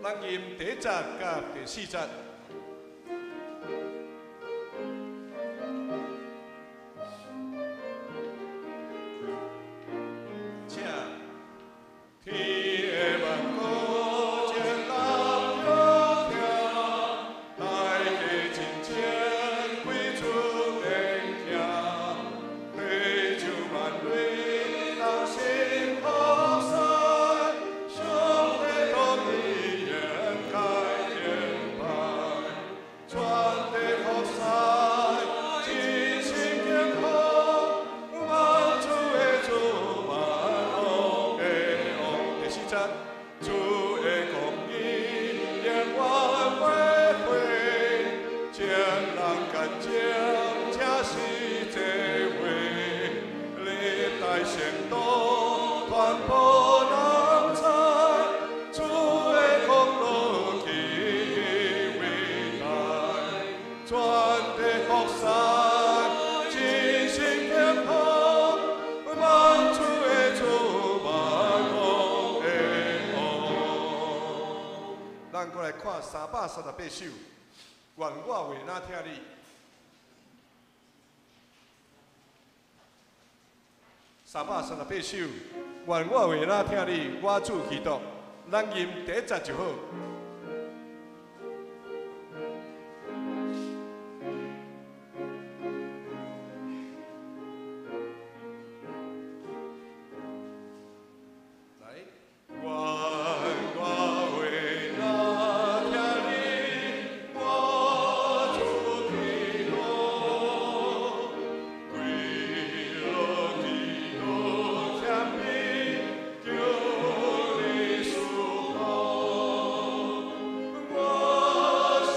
咱吟第一節佮第四節。請。天的萬國前人著聽，大家真正歸主面聽，地球萬類同心服侍，上帝同意應該敬拜，全地服侍，真心敬奉，萬主的主，萬王的王。第四節，主的公義永遠袂廢，將人乾淨，這是這話，歷代聖徒傳播人知，主的功勞極偉大，全地服侍，真心敬奉，萬主的主，萬王的王。咱閣來看338首，願我話若疼你。338首，願我話若疼你，我主基督，咱吟第一節就好。來，願我話若疼你，我主基督，為了基督謙卑，求你賜福。我心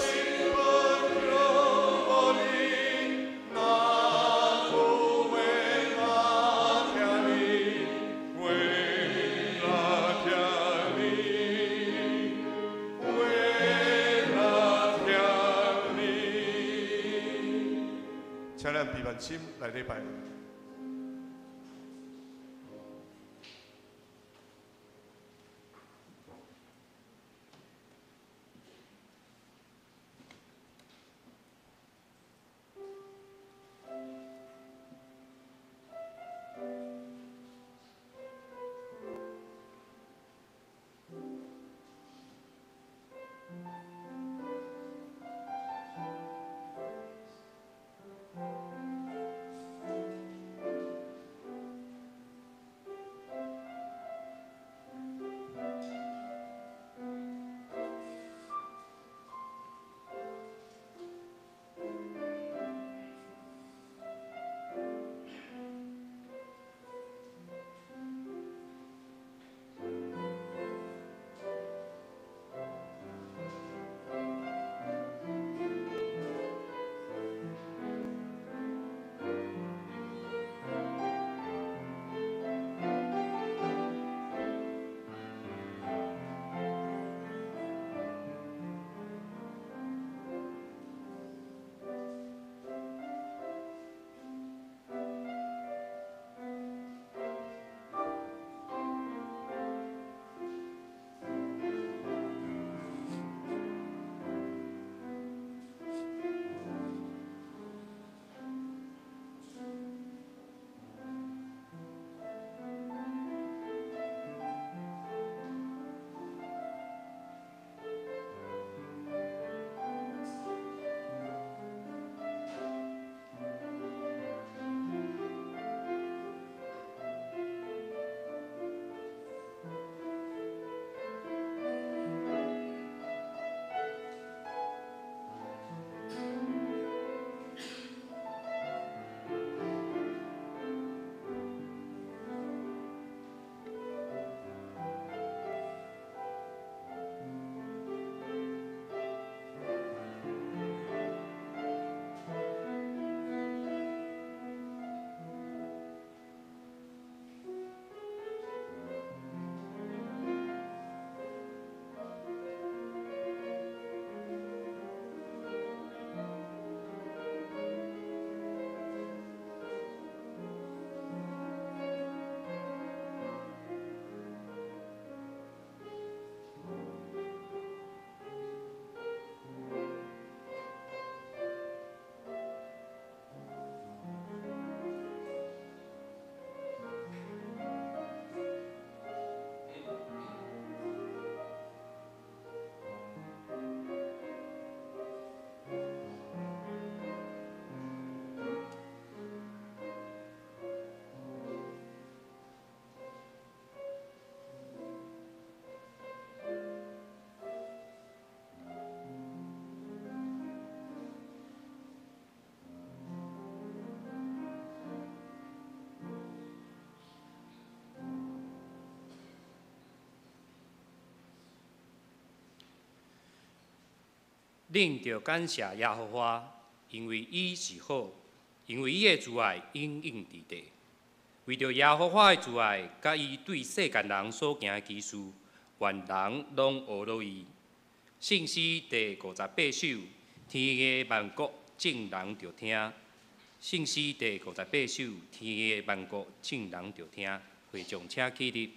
本求無你，若有話若疼你，話若疼你，話若疼你。請咱閉目心來禮拜。恁著感謝耶和華，因為伊是好，因為伊的慈愛永永佇地。為著耶和華的慈愛，佮伊對世間人所行的奇事，願人攏學樂伊。聖詩第58首，天的萬國眾人著聽。聖詩第五十八首，天的萬國眾人著聽。會眾請起立。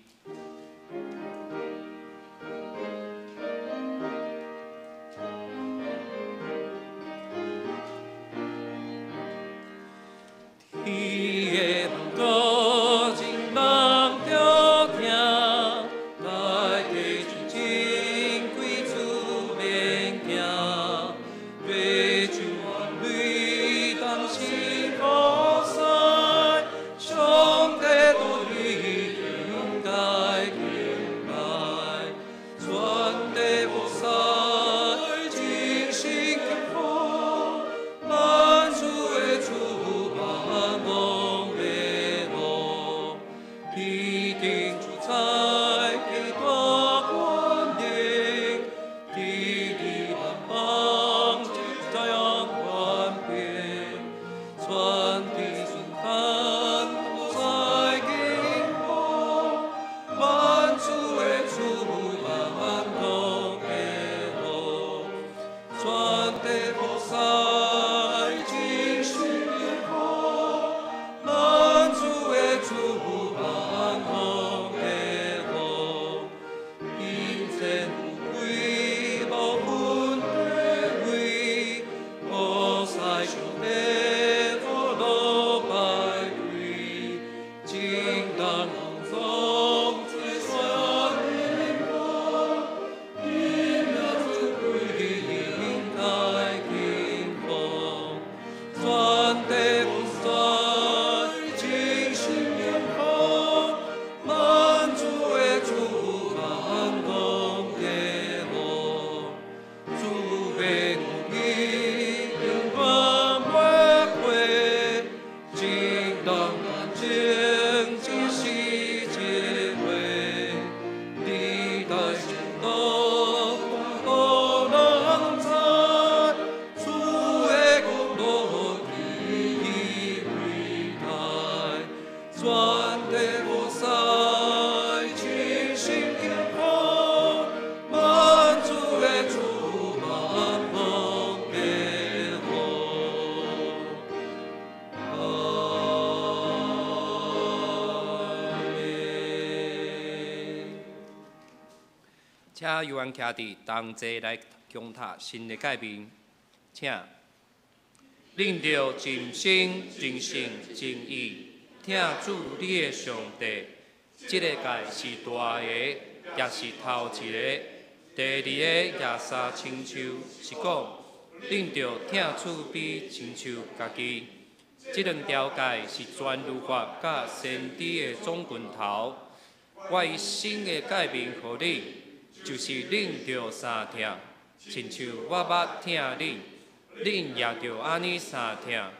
天的萬國眾人著聽，大地盡情歸主免驚，地上萬類同心服侍，上帝獨立應該敬拜，全地菩薩盡心敬奉，萬主的主萬王的王，天頂主宰極大權能，地利萬邦這樣權柄，全地順壇菩薩敬奉，萬主的主萬王的王，全地菩薩盡心敬奉，萬主的主萬王的王，貧賤富貴無分地位，菩薩上帝福樂百貴，眾人攏總齊宣言，因了主歸應該敬奉，全地菩薩盡心敬奉，萬主的主萬王的王，主的公義永遠袂過，眾人眼睛一時一會，歷代神道多人知，主的功勞以偉大，全地菩薩盡心敬奉，萬主的主萬王的王。阿們。請有緣徛佇同齊來共讀新的誡命，請。恁著盡心、盡性、盡意，疼主你的上帝。這个誡是大个，也是頭一个。第二个也相親像，是講，恁著疼厝邊親像家己。這兩條誡是全律法佮先知的總拳頭。我以新的誡命予恁，就是恁著相疼，親像我捌疼恁，恁也著按呢相疼。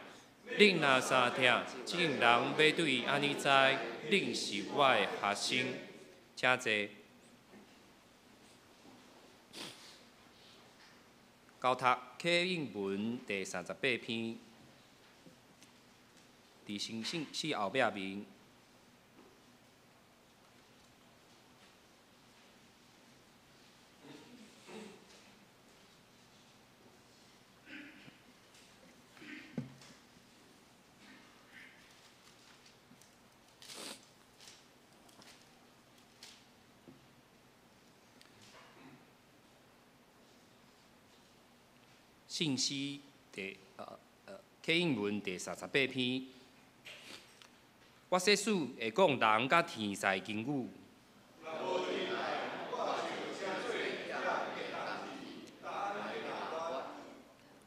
恁若相疼，眾人欲對按呢知，恁是我的學生。請坐。交讀啟應文第38篇，佇聖經四後壁面。聖詩第啟應文第38篇，我說使會講人佮天使言語，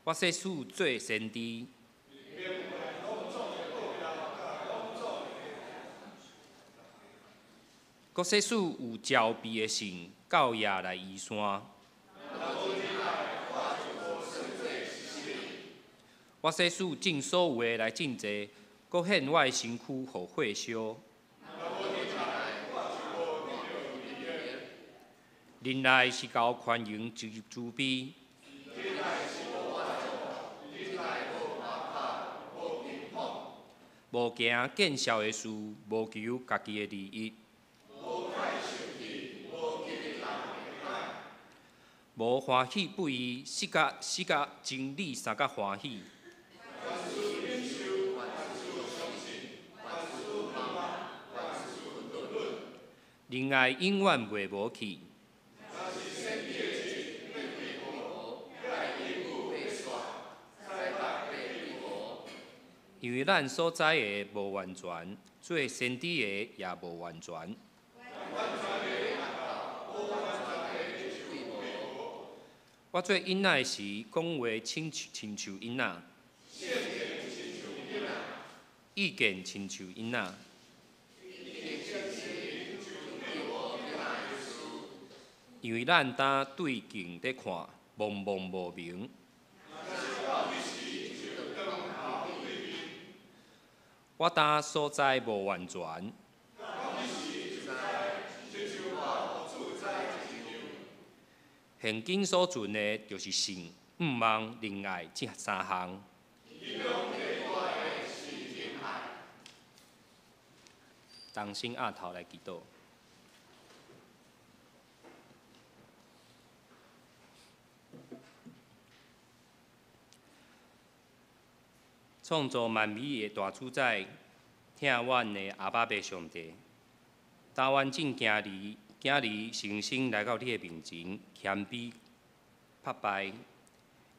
我說使做先知，閣說使有召避的神到遐來移山。我說使盡所有的來賑濟，閣獻我的身軀予火燒。忍耐是厚寬容之慈悲。無行見笑的事，無求家己的利益。無歡喜不義，失甲真理相佮歡喜。仁愛永遠袂無去。因為咱所知的無完全，做先知的也無完全。我做囡仔時，講話親像囡仔，意見親像囡仔。因為咱當對鏡咧看，茫茫無明。我當所知無完全。現今所存的，就是信、向望、仁愛這三項。同心徼頭來祈禱。創造萬物的大主宰，疼阮的阿爸父上帝，當阮眾囝兒、囝兒誠心來到你的面前，謙卑拍拜。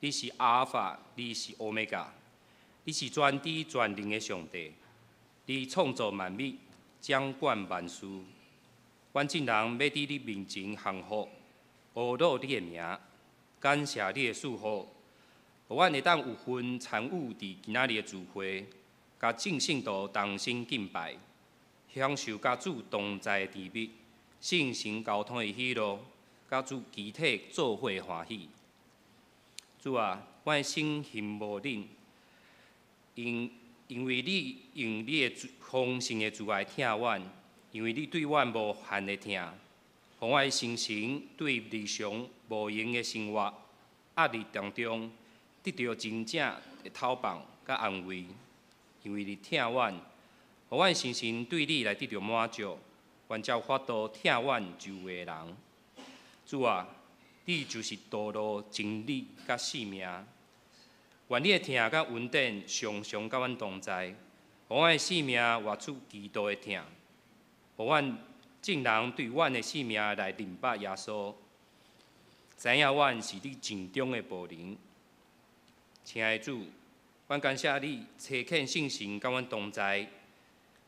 你是阿爾法，你是歐米伽，你是全知全能的上帝。你創造萬物，掌管萬事。阮眾人欲佇你面前降服，阿羅你的名，感謝你的賜福。予阮會當有份參與佇今仔日的聚會，佮眾聖徒同心敬拜，享受佮主同在的甜蜜，聖神交通的喜樂，佮主肢體做伙的歡喜。主啊，阮的心羨慕恁，因為你用你的豐盛的慈愛疼阮，因為你對阮無限的疼，予阮的心神對日常無閒的生活壓力當中，得著真正的透放佮安慰，因為你疼阮，予阮心神對你來得著滿足，阮才有法度疼阮周圍的人。主啊，你就是道路、真理佮生命。願你的疼佮恩典常常佮阮同在，予阮的生命活出基督的疼，予阮眾人對阮的生命來認捌耶穌，知影阮是你盡忠的僕人。親愛的主，阮感謝你差遣聖神佮阮同在，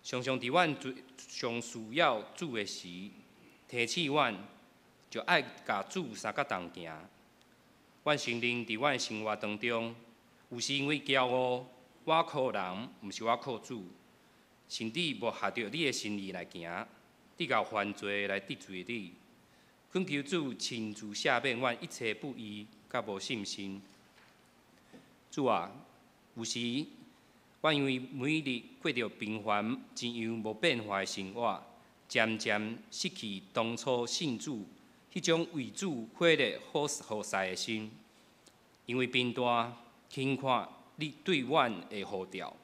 常常佇阮最上需要主的時，提醒阮就愛佮主相佮同行。阮承認佇阮的生活當中，有時因為驕傲，我靠人，毋是我靠主，甚至無合著你的心意來行，得到犯罪來得罪你。懇求主親自赦免阮一切不義佮無信心。主啊，有時阮因為每日過著平凡、一樣無變化的生活，漸漸失去當初信主彼種為主火熱好服侍的心。因為平淡輕看你對阮的呼召，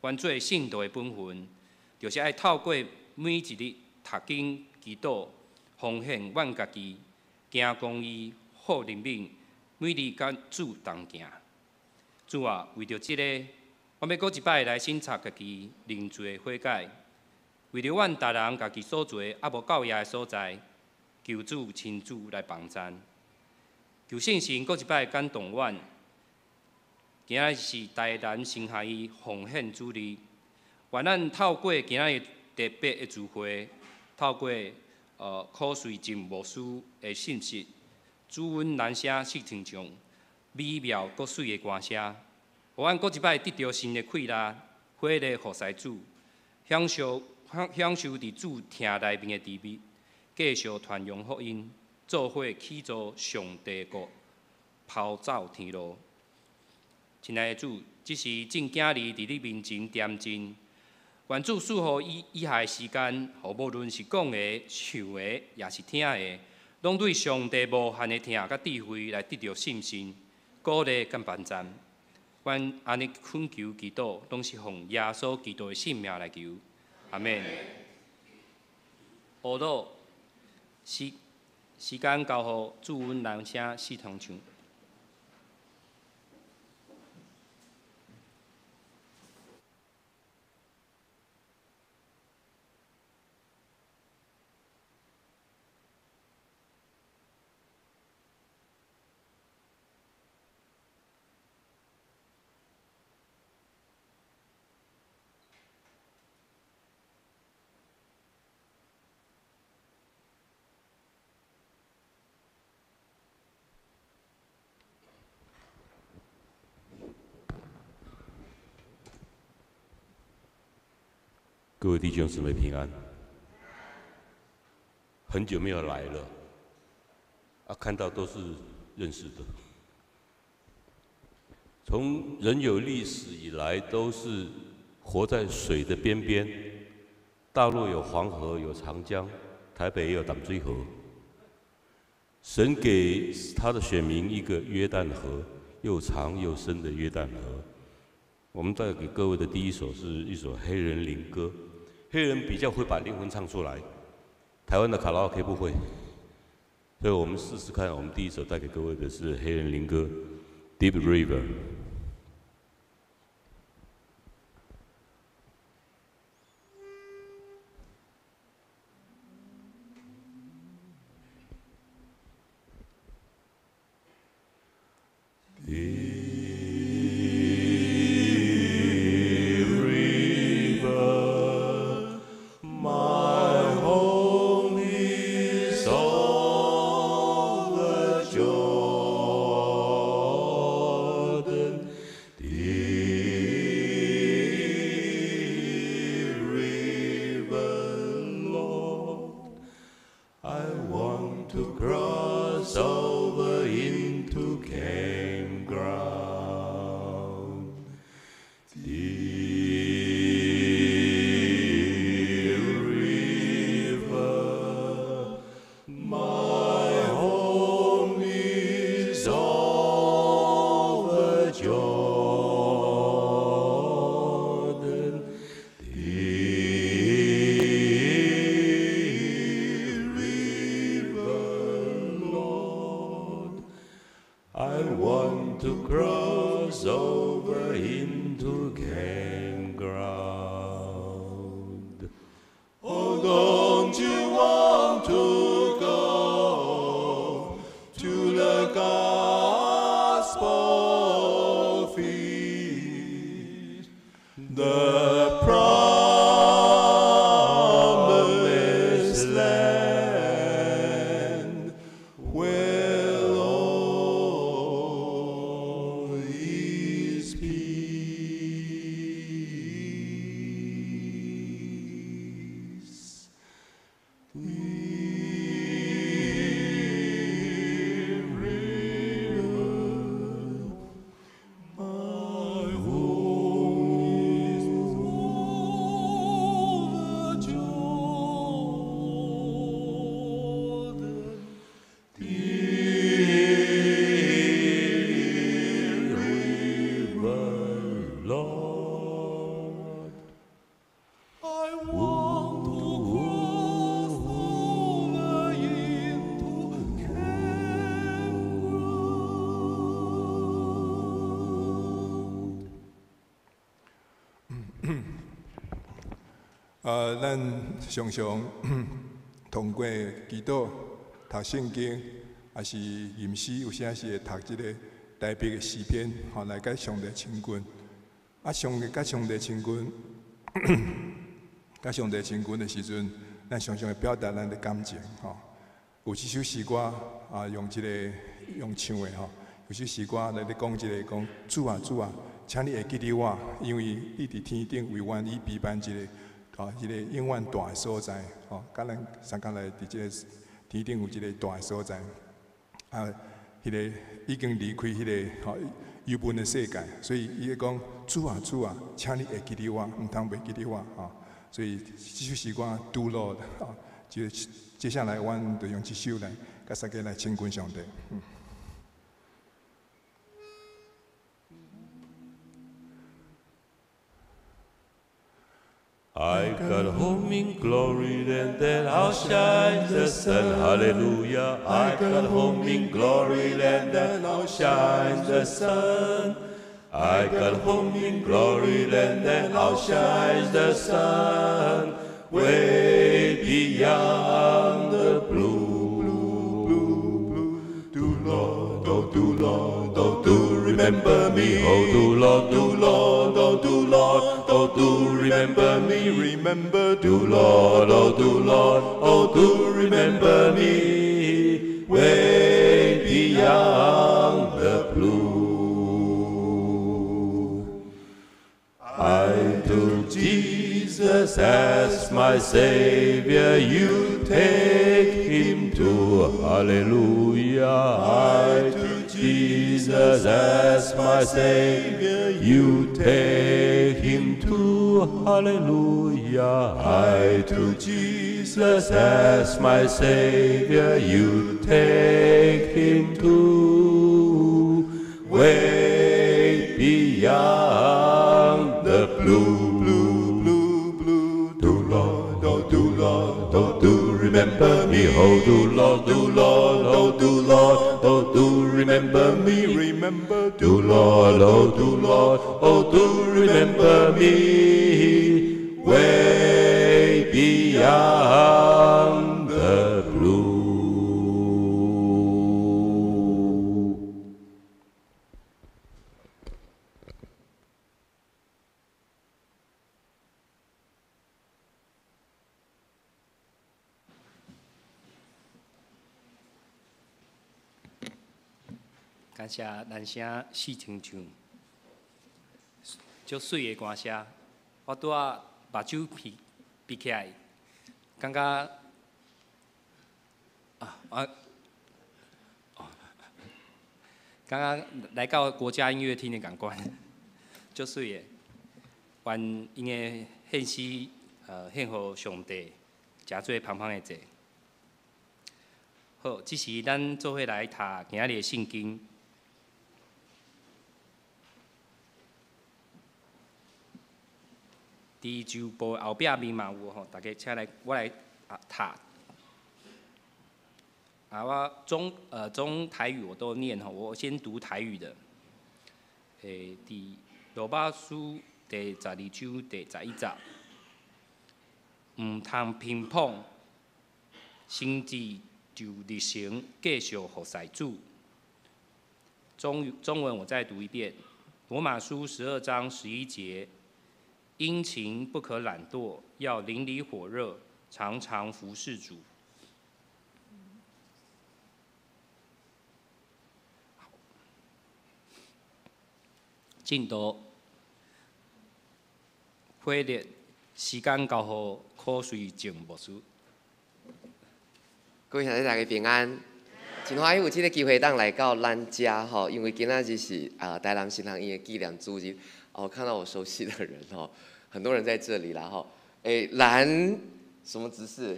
阮做聖徒的本分，就是愛透過每一日讀經、祈禱、奉獻阮家己，行公義、好人民，每日佮主同行。主啊，為著這个，我欲閣一擺來省察家己認罪悔改。為著阮逐人家己所做猶無夠額的所在，求主親自來幫贊。求聖神閣一擺感動阮。今仔日是台南神學院奉獻主日，願咱透過今仔日特別的聚會，透過柯瑞正牧師的信息，主阮男聲四親像美妙閣媠的歌聲，予阮閣一擺得著新的氣力，火熱服侍主，享受佇主疼內面的甜蜜，繼續傳揚福音，做伙起造上帝國，拋走天路。親愛的主，這是眾囝兒佇你面前點真，願主賜予以下的時間，予無論是講的、唱的，也是聽的，攏對上帝無限的疼佮智慧來得著信心、鼓勵佮幫贊。阮按呢懇求祈禱，攏是奉耶穌基督的聖名來求，阿們。阿魯，時間交予主阮人聲四重唱。各位弟兄姊妹平安。很久沒有來了，啊，看到都是認識的。從人有歷史以來，都是活在水的邊邊。大陸有黃河，有長江，台北也有淡水河。神給他的選民一個約旦河，又長又深的約旦河。我們帶給各位的第一首是一首黑人靈歌，黑人比較會把靈魂唱出來，台灣的卡拉 OK 不會，所以我們試試看。我們第一首帶給各位的是黑人靈歌《Deep River》。咱常常通過祈禱、讀聖經，抑是吟詩，有啥時會讀這个大衛的詩篇，吼，來佮上帝親近。啊，上帝佮上帝親近，佮上帝親近的時陣，咱常常會表達咱的感情，吼。有這首詩歌啊，用這个用唱的吼，有首詩歌來咧講這个講主啊主啊，請你會記得我，因為你佇天頂為阮已備辦一个。哦，彼个永遠蹛的所在，吼，佮咱相共來佇這个天頂有一个蹛的所在，啊，彼个已經離開彼个吼幽悶的世界，所以伊會講主啊主啊，請你會記得我，毋通袂記得我，吼。所以這首詩歌拄落，吼，就接下來阮就用這首來，佮大家來親近上帝。I've got home in glory land that outshines the sun. Hallelujah. I've got home in glory land that outshines the sun. I got home in glory land that outshines the sun. Way beyond the blue, blue, blue, blue. Do Lord, oh do Lord, oh do remember me. Oh do Lord, do Lord, oh do Lord, oh do remember me. Remember, do Lord, oh do Lord, oh do remember me. Way beyond the blue. I took Jesus as my Savior, you take him too. Hallelujah. I took Jesus as my Savior, you take him too. Hallelujah. I took Jesus as my Savior, you take him too. Way beyond the blue, blue, blue, blue. Do Lord, oh do Lord, oh do remember me. Oh do Lord, do Lord, oh do Lord, oh do remember me. Remember, do Lord, oh do Lord, oh do remember me. Way beyond the blue. 感謝男聲四重唱，足媠的歌聲，我拄仔目睭閉閉起來，感覺啊，我剛剛來到國家音樂廳的仝款，足媠的，願𪜶的獻詩，獻予上帝，誠做芳芳的祭。好，這時咱做伙來讀今仔日的聖經。佇周報後壁面嘛有吼，大家請來，我來讀。啊，我中台語我都念吼，我先讀台語的。佇羅馬書第12章第11節，毋通偏膨，心志就熱誠繼續服侍主。中文我再讀一遍，羅馬書12章11節。殷勤不可懶惰，要靈裡火熱，常常服侍主。進度火熱，時間交予柯瑞靜牧師。各位兄弟大家平安，真歡喜有這個機會當來到咱遮吼，因為今仔日是台南神學院的紀念主日。哦，看到我熟悉的人哦，很多人在這裡啦吼。欸，藍什麼執事？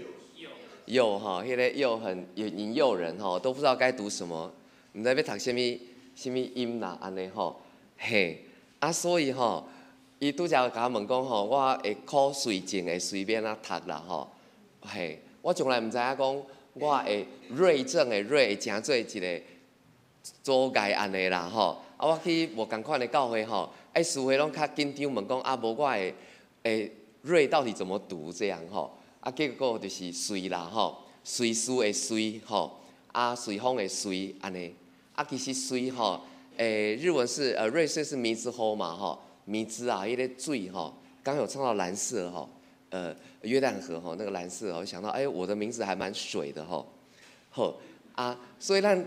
右哈，那個右很引誘人吼，都不知道該讀什麼，毋知欲讀啥物啥物音啦，按呢吼，嘿，啊所以吼，伊拄才共我問講吼，我會考隨證會隨便啊讀啦吼，嘿，我從來毋知影講我會瑞正的瑞會成做一個阻礙按呢啦吼，啊我去無仝款的教會吼。哎，司會攏較緊張，問講啊，無我會會瑞到底怎麼讀這樣吼？啊，結果就是隨啦吼，隨事的隨吼，啊隨風的隨按呢。啊，其實隨吼，日文是瑞士是米之吼嘛吼，米之啊，彼个水吼，剛有唱到藍色吼，約旦河吼，那個藍色，我想到哎，我的名字還蠻水的吼，好啊，所以咱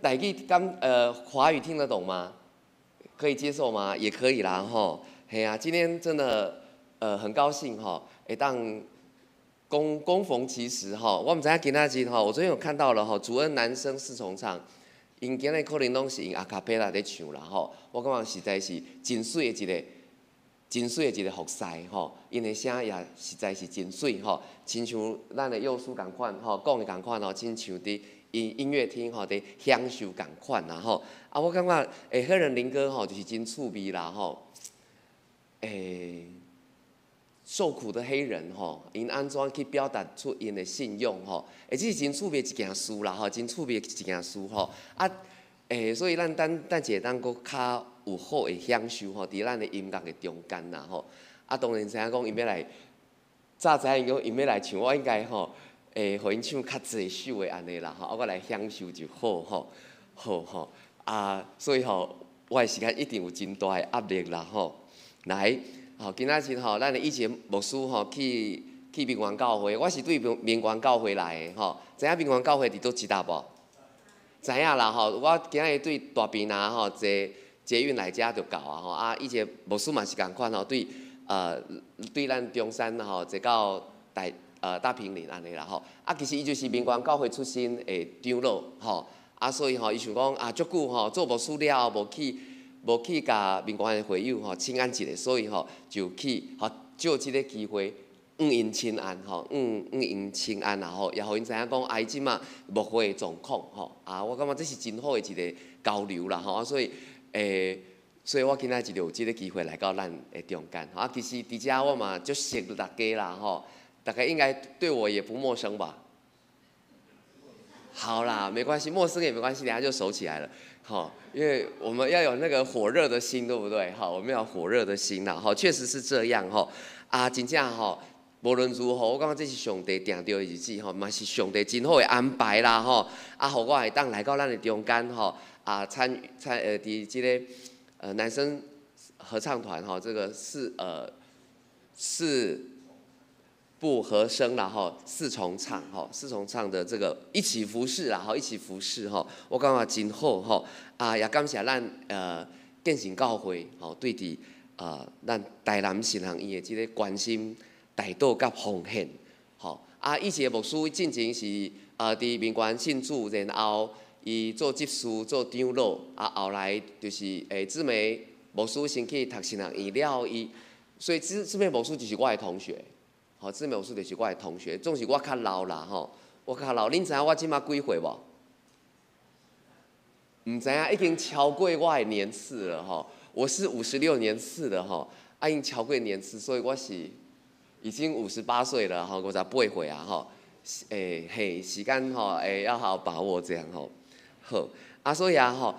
台語剛華語聽得懂嗎？可以接受嗎？也可以啦吼，嘿啊，今天真的很高興吼，會當恭逢其時吼，我毋知影今仔日吼，我昨天有看到了吼，主恩男聲四重唱，𪜶今日可能攏是用阿卡貝拉咧唱啦吼，我感覺實在是真媠的一個，真媠的一個服侍吼，𪜶的聲也實在是真媠吼，親像咱的幼師仝款吼，講的仝款吼，親像佇音樂廳吼，佇享受仝款啦吼。啊，我感覺黑人靈歌吼，就是真趣味啦吼。受苦的黑人吼，𪜶按怎去表達出𪜶的信仰吼？欸，這是真趣味一件事啦吼，真趣味一件事吼。啊，欸，所以咱等等一下當閣較有好的享受吼，佇咱的音樂的中間啦吼。啊，當然知影講𪜶欲來，早知影講𪜶欲來唱，我應該吼，會予𪜶唱較濟首的按呢啦吼，啊，我來享受就好吼，好吼。啊，所以吼，我的時間一定有真大的壓力啦吼。來。吼，今仔日吼，咱的以前牧師吼去民權教會，我是對民權教會來的吼。知影民權教會佇佗一搭無？知影啦吼，我今仔日對大坪林吼坐捷運來遮就到啊吼。啊，以前牧師嘛是仝款吼，對咱中山吼坐到大坪林按呢啦吼。啊，其實伊就是民權教會出身的長老吼。啊，所以吼，伊想講啊，足久吼做牧師了後無去共民權的會友吼請安一下，所以吼就去吼借這個機會，向𪜶請安吼，向𪜶請安啦吼，也予𪜶知影講啊，伊這馬牧會的狀況吼，啊，我感覺這是真好的一個交流啦吼，啊，所以所以我今仔日就有這個機會來到咱的中間，啊，其實佇遮我嘛足熟大家啦吼，大家應該對我也不陌生吧？好啦，沒關係，陌生也沒關係，等下就熟起來了。好，因為我們要有那個火熱的心，對不對？好，我們要火熱的心啦。好，確實是這樣。吼，啊，真正吼，無論如何，我感覺這是上帝定著的日子，吼，嘛是上帝真好的安排啦。吼，啊，予我會當來到咱的中間，吼，啊，參參佇這個男生合唱團，吼，這個四部和聲啦，吼，四重唱，吼，四重唱的這個一起服侍啦，吼，一起服侍，吼，我感覺真好，吼，啊，也感謝咱建信教會，吼，對佇咱台南神學院的這個關心、代禱佮奉獻，吼，啊，以前的牧師進前是佇民權信主，然後伊做執事、做長老，啊，後來就是姊妹牧師先去讀神學院了，伊，所以姊妹牧師就是我的同學。吼，姊妹牧師就是我的同學，總是我較老啦吼，我較老。恁知影我這馬幾歲無？毋知影，已經超過我的年次了吼。我是56年次的吼，啊，已經超過年次，所以我是已經58歲了吼，58歲啊吼。嘿，時間吼，要好好把握這樣吼。好，啊，所以啊吼，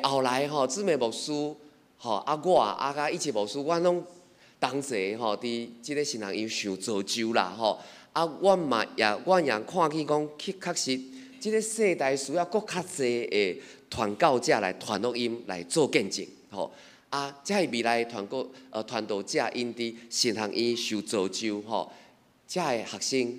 後來吼，姊妹牧師吼，啊我啊，佮以前牧師，我攏同齊吼，佇這個神學院受造就啦吼，啊，我嘛也我也看見講，確實這個世代需要閣較濟的傳教者來傳福音來做見證吼，啊，這個未來傳道者𪜶佇神學院受造就吼，這個學生，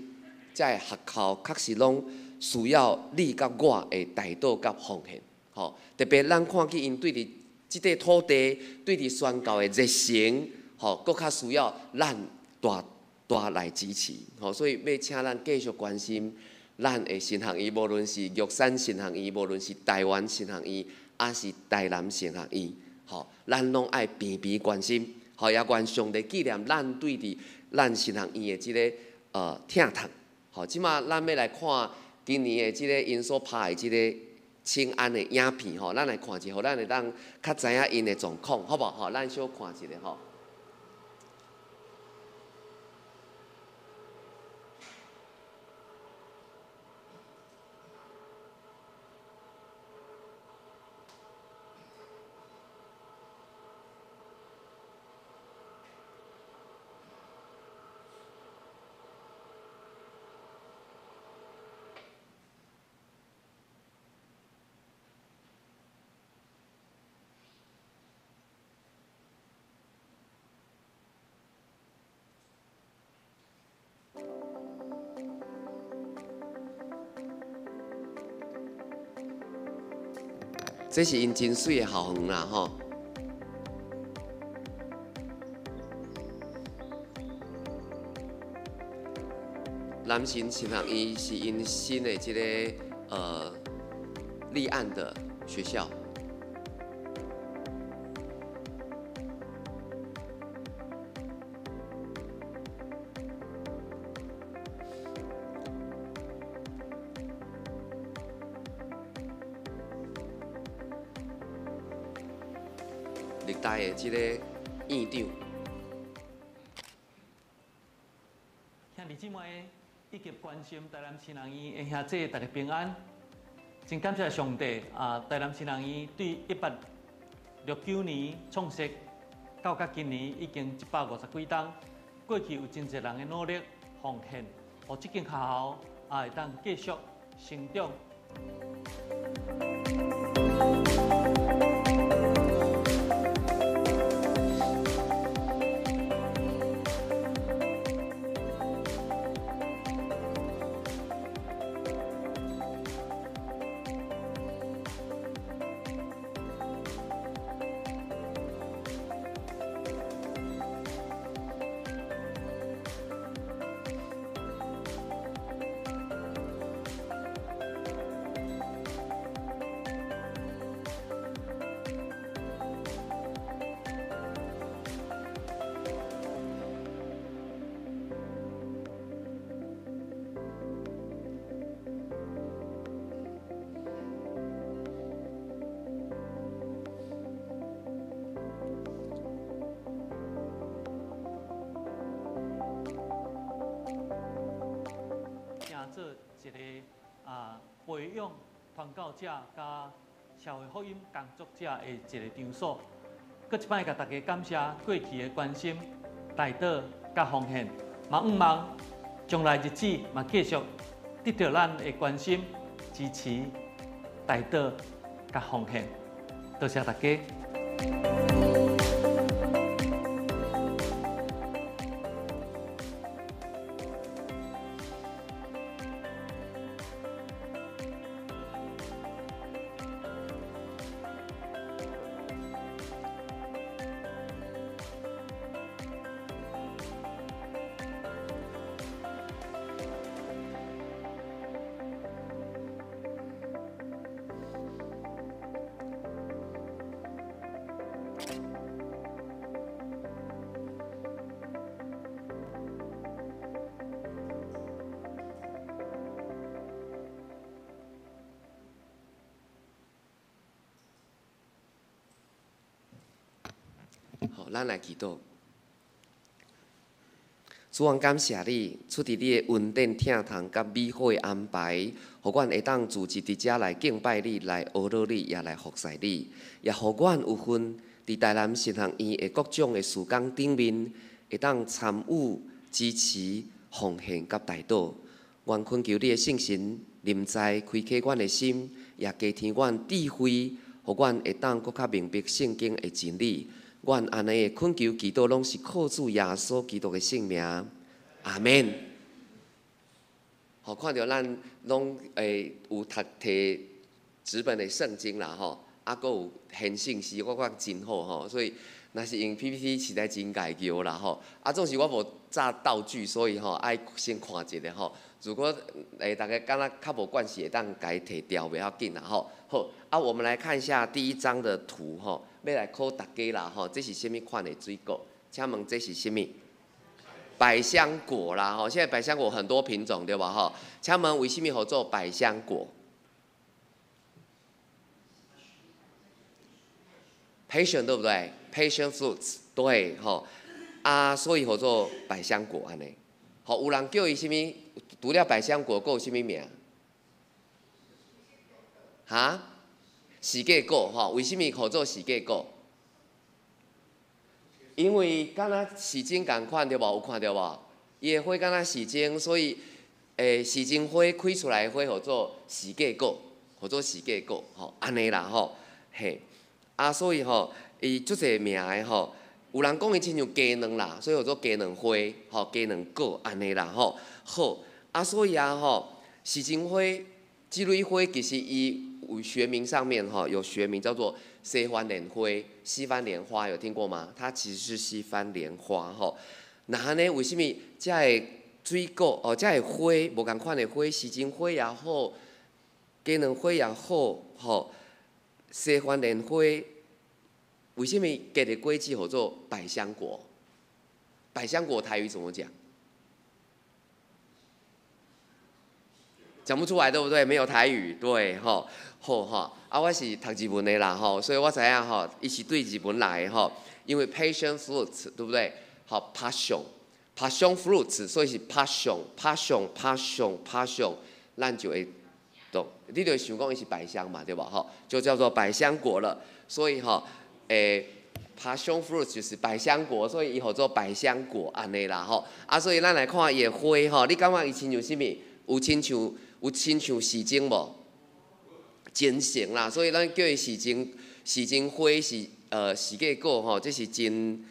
這個學校確實攏需要你佮我的代禱佮奉獻吼，特別咱看見𪜶對佇這塊土地對佇宣教的熱誠。吼，閣較需要咱大大來支持，吼，所以欲請咱繼續關心咱的神學院，無論是玉山神學院，無論是台灣神學院，抑是台南神學院，吼，咱攏愛平平關心，吼，也願上帝紀念咱對佇咱神學院的這個疼痛，吼，這馬咱欲來看今年的這個𪜶所拍的這個請安的影片，吼，咱來看一下，予咱會當較知影𪜶的狀況，好無？吼，咱小看一下吼。這是𪜶真媠的校園啦，吼！南神神學院是𪜶新的這個立案的學校。歷代的這個院長。妹以及關心台南神學院的兄弟，大家平安。真感謝上帝啊！台南神學院對1869年創設，到甲今年已經150幾冬。過去有真濟人的努力奉獻，予這間學校啊會當繼續成長。做一個啊培養傳教者佮社會福音工作者的一個場所。閣一擺共大家感謝過去的關心、代禱佮奉獻，嘛向望將來日子嘛繼續得著咱的關心、支持、代禱佮奉獻。多謝大家。好，咱來祈禱。主啊，感謝你，出佇你的恩典、疼痛佮美好的安排，予阮會當組織佇遮來敬拜你，來學樂你，也來服侍你，也予阮有份佇台南神學院的各種的事工頂面，會當參與、支持、奉獻佮代禱。願懇求你的聖神臨在，開啟阮的心，也加添阮智慧，予阮會當閣較明白聖經的真理。阮按呢的懇求祈禱，攏是靠主耶穌基督的聖名，阿們。好，看著咱攏會有讀提紙本的聖經啦，吼，啊，閣有顯信息，我覺真好吼。所以，若是用 PPT 實在真家叫啦，吼。啊，總是我無紮道具，所以吼愛先看一下吼。如果大家敢若較無慣勢，會當共伊提掉，袂要緊啦，吼。好，啊，我們來看一下第一張的圖，吼。欲來考大家啦，吼，這是啥物款的水果？請問這是啥物？百香果啦，吼，現在百香果很多品種，對吧？吼，請問為啥物號做百香果？Passion 對不對？Passion fruits 對，吼，啊，所以號做百香果按呢。吼，有人叫伊啥物？除了百香果，閣有啥物名？哈？四季果吼，為啥物號做四季果？因為敢若時針仝款對無？有看著無？伊的花敢若時針，所以時針花開出來的花號做四季果，號做四季果吼，按呢啦吼，嘿，啊所以吼，伊足濟名的吼，有人講伊親像雞卵啦，所以號做雞卵花，吼，雞卵果按呢啦吼，好，啊所以啊吼，時針花這類花其實伊有學名上面吼有學名叫做西番蓮花，西番蓮花有聽過嗎？它其實是西番蓮花吼。那按呢，為啥物這个水果哦，這个花無仝款的花，時針花也好，雞卵花也好，吼，西番蓮花，為啥物結的果子號做百香果？百香果台語怎麼講？講不出來，對不對？沒有台語，對，吼，好吼。啊，我是讀日文的啦，吼，所以我知影吼，伊是對日本來的吼，因為 passion fruit，對不對？好，passion， passion fruits，所以是 passion，passion，passion，passion，咱就會懂。你就會想講伊是百香嘛，對無吼？就叫做百香果了。所以吼，passion fruits 就是百香果，所以伊號做百香果按呢啦吼。啊，所以咱來看伊的花吼，你感覺伊親像啥物？有親像時鐘無？真誠啦，所以咱叫伊時鐘時鐘花是時間果吼，這是真。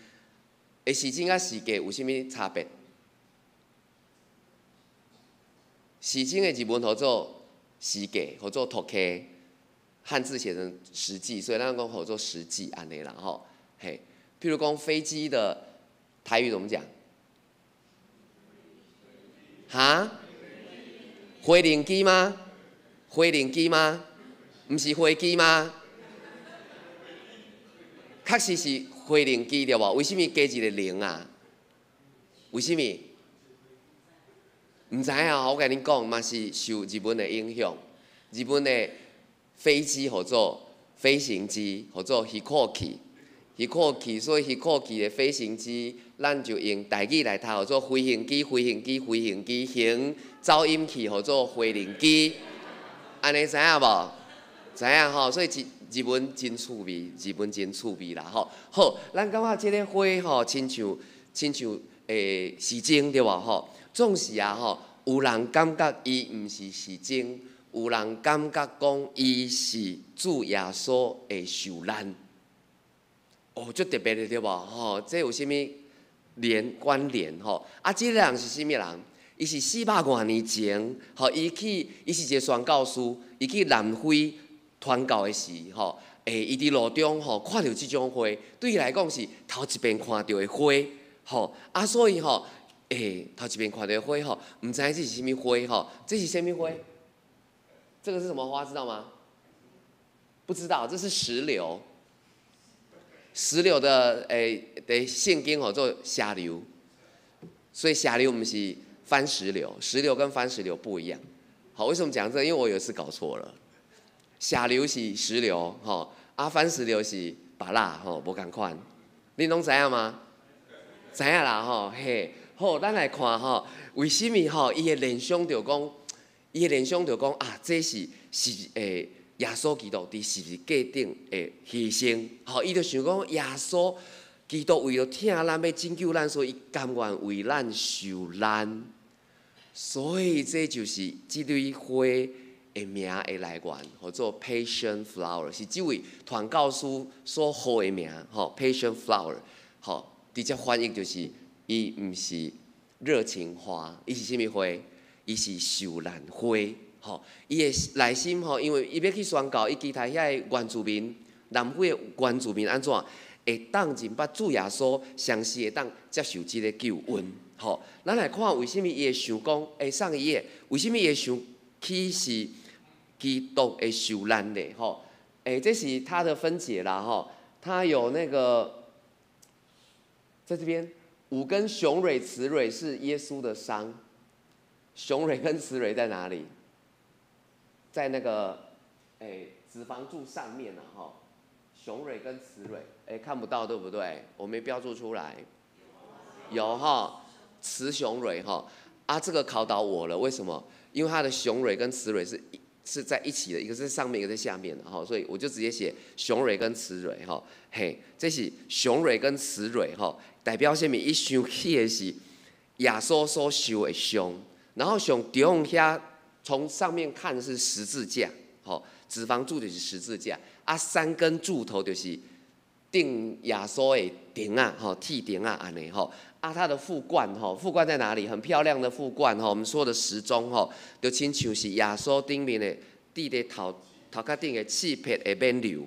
時鐘佮時間有啥物差別？時鐘的日文號做時計，號做時計，漢字寫成實際，所以咱講號做時計按呢啦吼。嘿，譬如講飛機的台語怎麼講？哈？飛行機嗎？飛行機嗎？毋是飛機嗎？確實是飛行機對無？為啥物加一個零啊？為啥物？毋知影，我共恁講，嘛是受日本的影響。日本的飛機號做飛行機，號做飛行機，飛行機，所以飛行機的飛行機，咱就用台語來讀，號做飛行機，飛行機，飛行機，行走音去號做飛行機，按呢知影無？知影吼，所以日文真趣味，日文真趣味啦吼。好，咱感覺這个花吼，親像時鐘對無吼？總是啊吼，有人感覺伊毋是時鐘，有人感覺講伊是主耶穌的受難。哦，足特別的對無吼？這有啥物連關聯吼？啊，這個人是啥物人？伊是400外年前，吼，伊去，伊是一個宣教師，伊去南非傳教的時，吼，伊佇路中吼看著這種花，對伊來講是頭一遍看著的花，吼，啊，所以吼，頭一遍看著的花吼，毋知影這是啥物花吼？這是啥物花？這個是什麼花？知道嗎？不知道，這是石榴。石榴的聖經號做石榴，所以石榴毋是番石榴，石榴跟番石榴不一樣。好，為什麼講這個？因為我有一次搞錯了。石榴是石榴，吼，啊，番石榴是芭樂，吼，無仝款。恁攏知影嗎？知影啦，吼，嘿，好，咱來看吼，為啥物吼？伊的聯想就講，伊的聯想就講啊，這是耶穌基督佇十字架頂的犧牲，吼，伊就想講耶穌基督為著疼咱，欲拯救咱，所以伊甘願為咱受難，所以這就是這蕊花的名的來源，號做 Passion Flower，是這位傳教士所號的名，吼，Passion Flower，吼，直接翻譯就是伊毋是熱情花，伊是啥物花？伊是受難花。吼，伊的內心吼，因為伊欲去宣教，伊期待遐个原住民，南非的原住民按怎會當認捌主耶穌，相信會當接受這个救恩。吼，咱來看為啥物伊會想講，上一頁，為啥物伊會想起是基督的受難咧？吼，這是它的分解啦，吼，它有那個，在這邊五根雄蕊、雌蕊是耶穌的傷，雄蕊跟雌蕊在哪裡？在那個，脂肪柱上面啊，吼，雄蕊跟雌蕊，看不到對不對？我沒標註出來，有哈，雌雄蕊哈，啊，這個考倒我了，為什麼？因為它的雄蕊跟雌蕊是在一起的，一個在上面，一個在下面的哈，所以我就直接寫雄蕊跟雌蕊哈，嘿，這是雄蕊跟雌蕊哈，代表啥物？伊想起的是耶穌所受的傷，然後上中遐。從上面看是十字架，吼，脂肪柱就是十字架，啊，三根柱頭就是釘耶穌的釘仔，吼，鐵釘仔按呢，吼，啊，它的副冠，吼，副冠在哪裡？很漂亮的副冠，吼，我們說的時鐘，吼，就親像是耶穌頂面的佇咧頭殼頂的刺撇的冕旒，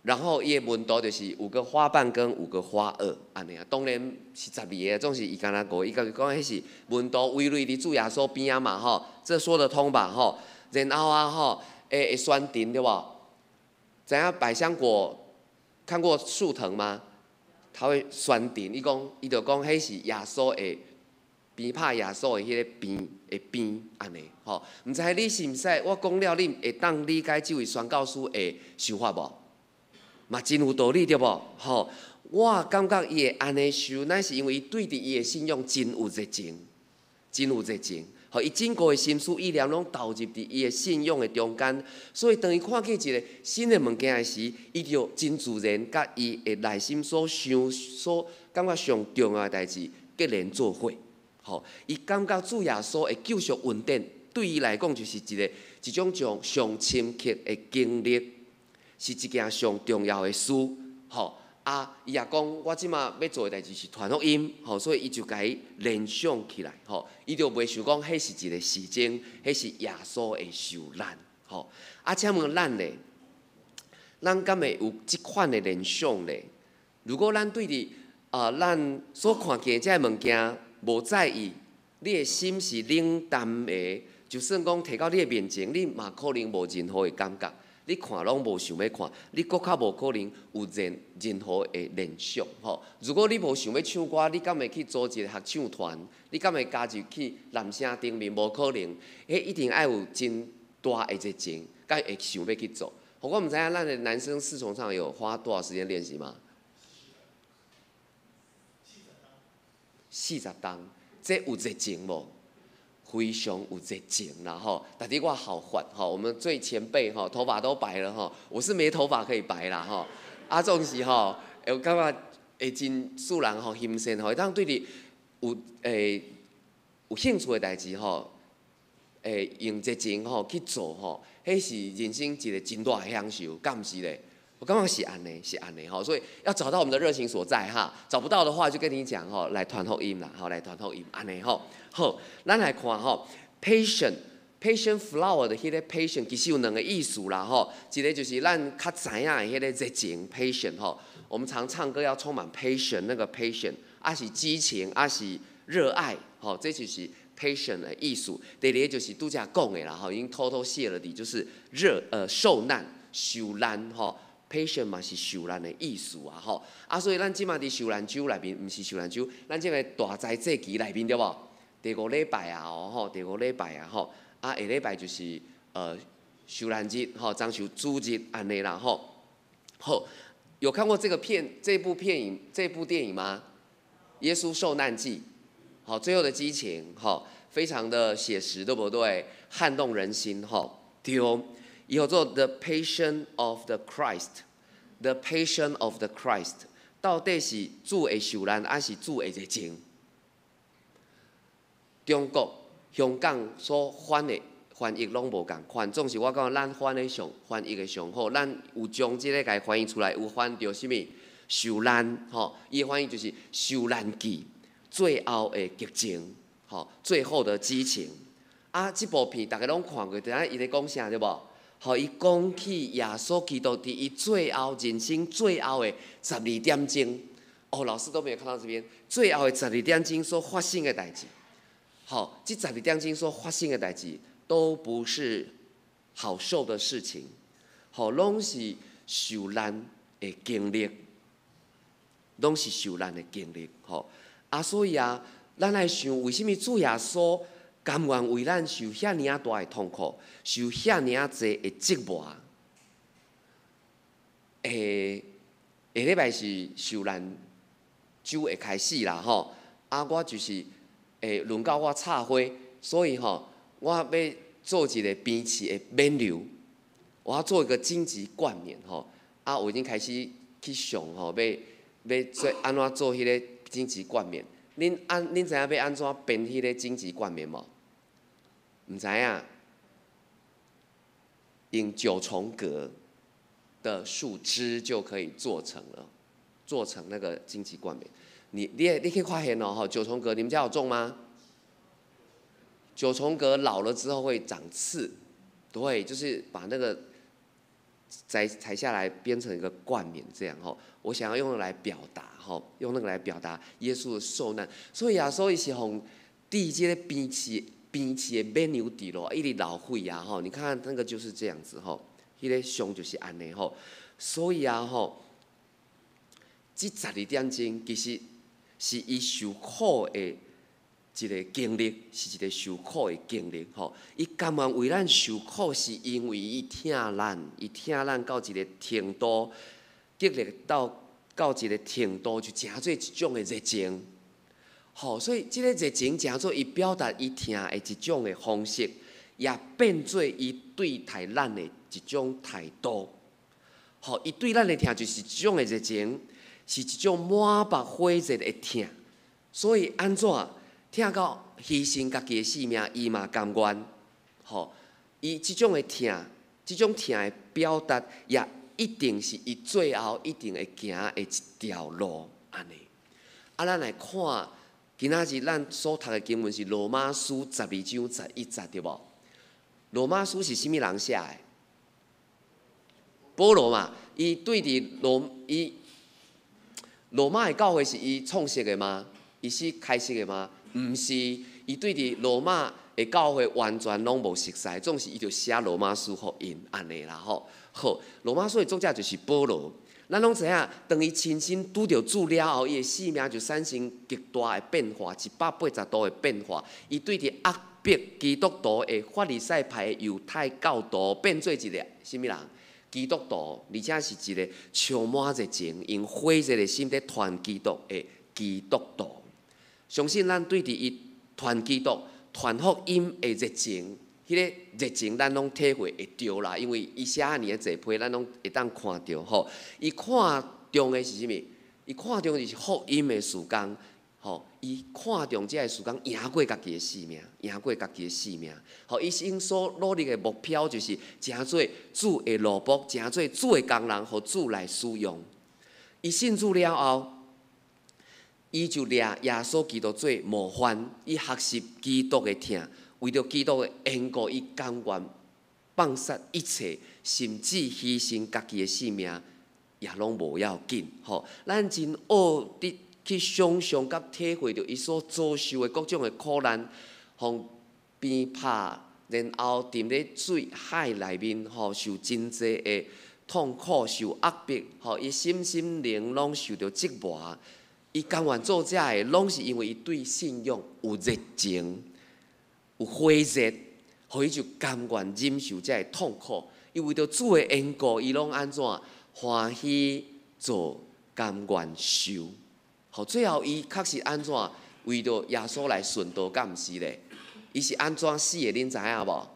然後伊的門徒就是五個花瓣跟五個花萼，按呢啊，當然是12个，總是伊干焦五个，伊家己講彼是門徒圍圍佇主耶穌邊仔嘛，吼，這說得通吧，吼。然後啊，吼，會酸甜對無？知影百香果看過樹藤嗎？它會酸甜，伊講，伊就講彼是耶穌的邊拍耶穌的彼個邊的邊按呢，吼。毋知你是毋是我講了，你會當理解這位宣教師的想法無？嘛真有道理對無？吼，我感覺伊會按呢想，乃是因為伊對佇伊的信仰真有熱情，真有熱情。予伊整個的心思意念攏投入佇伊的信仰的中間，所以當伊看見一個新的物件的時，伊就真自然佮伊的內心所想、所感覺上重要的代誌結連做伙。吼，伊感覺主耶穌的救贖恩典對伊來講就是一個一種上上深刻的經歷，是一件上重要的事。吼，啊，伊也講，我這馬欲做的代誌是傳福音，吼，所以伊就共伊聯想起來，吼，伊就袂想講彼是一個時鐘，彼是耶穌的受難，吼。啊，請問咱咧，咱敢會有這款的聯想咧？如果咱對佇啊，咱所看見的這个物件無在意，你的心是冷淡的，就算講提到你的面前，你嘛可能無任何的感覺。你看攏無想欲看，你閣較無可能有任任何的聯想吼。如果你無想欲唱歌，你敢會去組一個合唱團？你敢會加入去男聲頂面？無可能，彼一定愛有真大的熱情，才會想欲去做。我毋知影咱的男聲四重唱有花多少時間練習嗎？40冬，這有熱情無？非常有熱情啦吼，但是我好煩吼，我們最前輩吼，頭髮都白了吼，我是沒頭髮可以白啦吼。啊，總是吼，會感覺會真使人吼欣羨吼，會當對你有欸有興趣的代誌吼，會用熱情吼去做吼，彼是人生一個真大的享受，敢毋是咧？我感覺是按呢，是按呢吼，所以要找到我們的熱情所在哈，找不到的話就跟你講吼，來傳福音啦，吼，來傳福音，按呢吼，好，咱來看吼，passion，passion flower 的彼個 passion 其實有兩個意思啦吼，一個就是咱較知影的彼個熱情 passion 吼，我們常唱歌要充滿 passion 那個 passion，抑是激情，抑是熱愛，吼，這就是 passion 的意思。第二個就是拄才講的啦吼，已經偷偷泄了底，就是熱受難受難吼。Passion 嘛是受難的意思啊吼，啊所以咱這馬佇受難週內面，毋是受難週，咱這个大齋節期內面對無？第五禮拜啊吼，第五禮拜啊吼，啊下禮拜就是受難日吼，終受主日按呢啦吼。好，有看過這個片、這部片影、這部電影嗎？耶穌受難記，好，最後的激情，吼，非常的寫實，對不對？撼動人心，吼，對。伊號做 The Passion of the Christ，The Passion of the Christ，到底是主的受難，抑是主的熱情？中國、香港所翻的翻譯攏無仝款，總是我感覺咱翻的上翻譯的上好，咱有將這个共翻譯出來，有翻著啥物受難，吼，伊的翻譯就是受難記，最後的激情，吼，最後的激情。啊，這部片逐家攏看過，知影伊咧講啥對無？予伊講起耶穌基督佇伊最後人生最後的十二點鐘，哦，老師都沒有看到這邊，最後的十二點鐘所發生的代誌，好，這十二點鐘所發生的代誌都不是好受的事情，好，攏是受難的經歷，攏是受難的經歷，吼，啊，所以啊，咱來想為啥物主耶穌甘願為咱受遐爾仔大的痛苦，受遐爾仔濟的折磨。下禮拜是受難週的開始啦，吼！啊，我就是輪到我插花，所以吼，我欲做一个鞭笞的免流，我要做一個荊棘冠冕吼。啊，我已經開始去想吼，欲欲做按怎做彼个荊棘冠冕。恁按恁知影欲按怎編彼個荊棘冠冕無？毋知影？用九重葛的樹枝就可以做成了，做成那個荊棘冠冕。你你你去發現哦，吼，九重葛，你們家有種嗎？九重葛老了之後會長刺，對，就是把那個摘採下來編成一個冠冕這樣吼。我想要用來表達吼，用那個來表達耶穌的受難。所以耶穌伊是予釘這个鞭笞鞭笞的冕旒佇落，一直流血啊吼。你看那個就是這樣子吼，彼个傷就是按呢吼。所以啊吼，這十二點鐘其實是伊受苦的一個經歷，是一個受苦的經歷吼。伊甘願為咱受苦，是因為伊疼咱，伊疼咱到一個程度，激勵到到一个程度，就成做一種的熱情。吼，所以這个熱情成做伊表達伊疼的一種的方式，也變做伊對待咱的一種態度。吼，伊對咱的疼就是一種的熱情，是一種滿目火熱的疼。所以按怎疼到犧牲家己的性命，伊嘛甘願。吼，伊這種的疼，這種疼的表達，也一定是伊最後一定會行的一條路，按呢。啊，咱來看，今仔日咱所讀的經文是羅馬書12章11節，對無？羅馬書是啥物人寫的？保羅嘛，伊對佇羅伊羅馬的教會是伊創設的嗎？伊是開設的嗎？毋是，伊對佇羅馬的教會完全攏無熟似，總是伊就寫羅馬書予𪜶按呢啦吼。好，羅馬書的作者就是保羅。咱攏知影，當伊親身拄著主了後，伊的生命就產生極大的變化，180度的變化。伊對佇壓迫基督徒的法利賽派的猶太教徒，變做一个啥物人？基督徒，而且是一個充滿熱情、用火熱的心佇傳基督的基督徒。相信咱對佇伊傳基督、傳福音的熱情，彼个熱情咱攏體會會著啦，因為伊寫遮爾濟批，咱攏會當看著吼。伊看重的是啥物？伊看重的是福音的事工，吼。伊看重這个事工贏過家己的性命，贏過家己的性命。吼，伊生所努力的目標就是成做主的奴僕，成做主的工人，予主來使用。伊信主了後，伊就掠耶穌基督做模範，伊學習基督的疼，為著基督的緣故，伊甘願放殺一切，甚至犧牲家己的性命，也攏無要緊。吼，咱真學得去想像佮體會著伊所遭受的各種的苦難，予鞭拍，然後沉佇水海內面，吼，受真濟的痛苦，受壓迫，吼，伊身心靈攏受著折磨。伊甘願做這个，攏是因為伊對信仰有熱情、有火熱，予伊就甘願忍受這个痛苦。伊為著主的緣故，伊攏按怎歡喜做，甘願受。好，最後伊確實按怎為著耶穌來殉道，敢毋是咧？伊是按怎死的？恁知影無？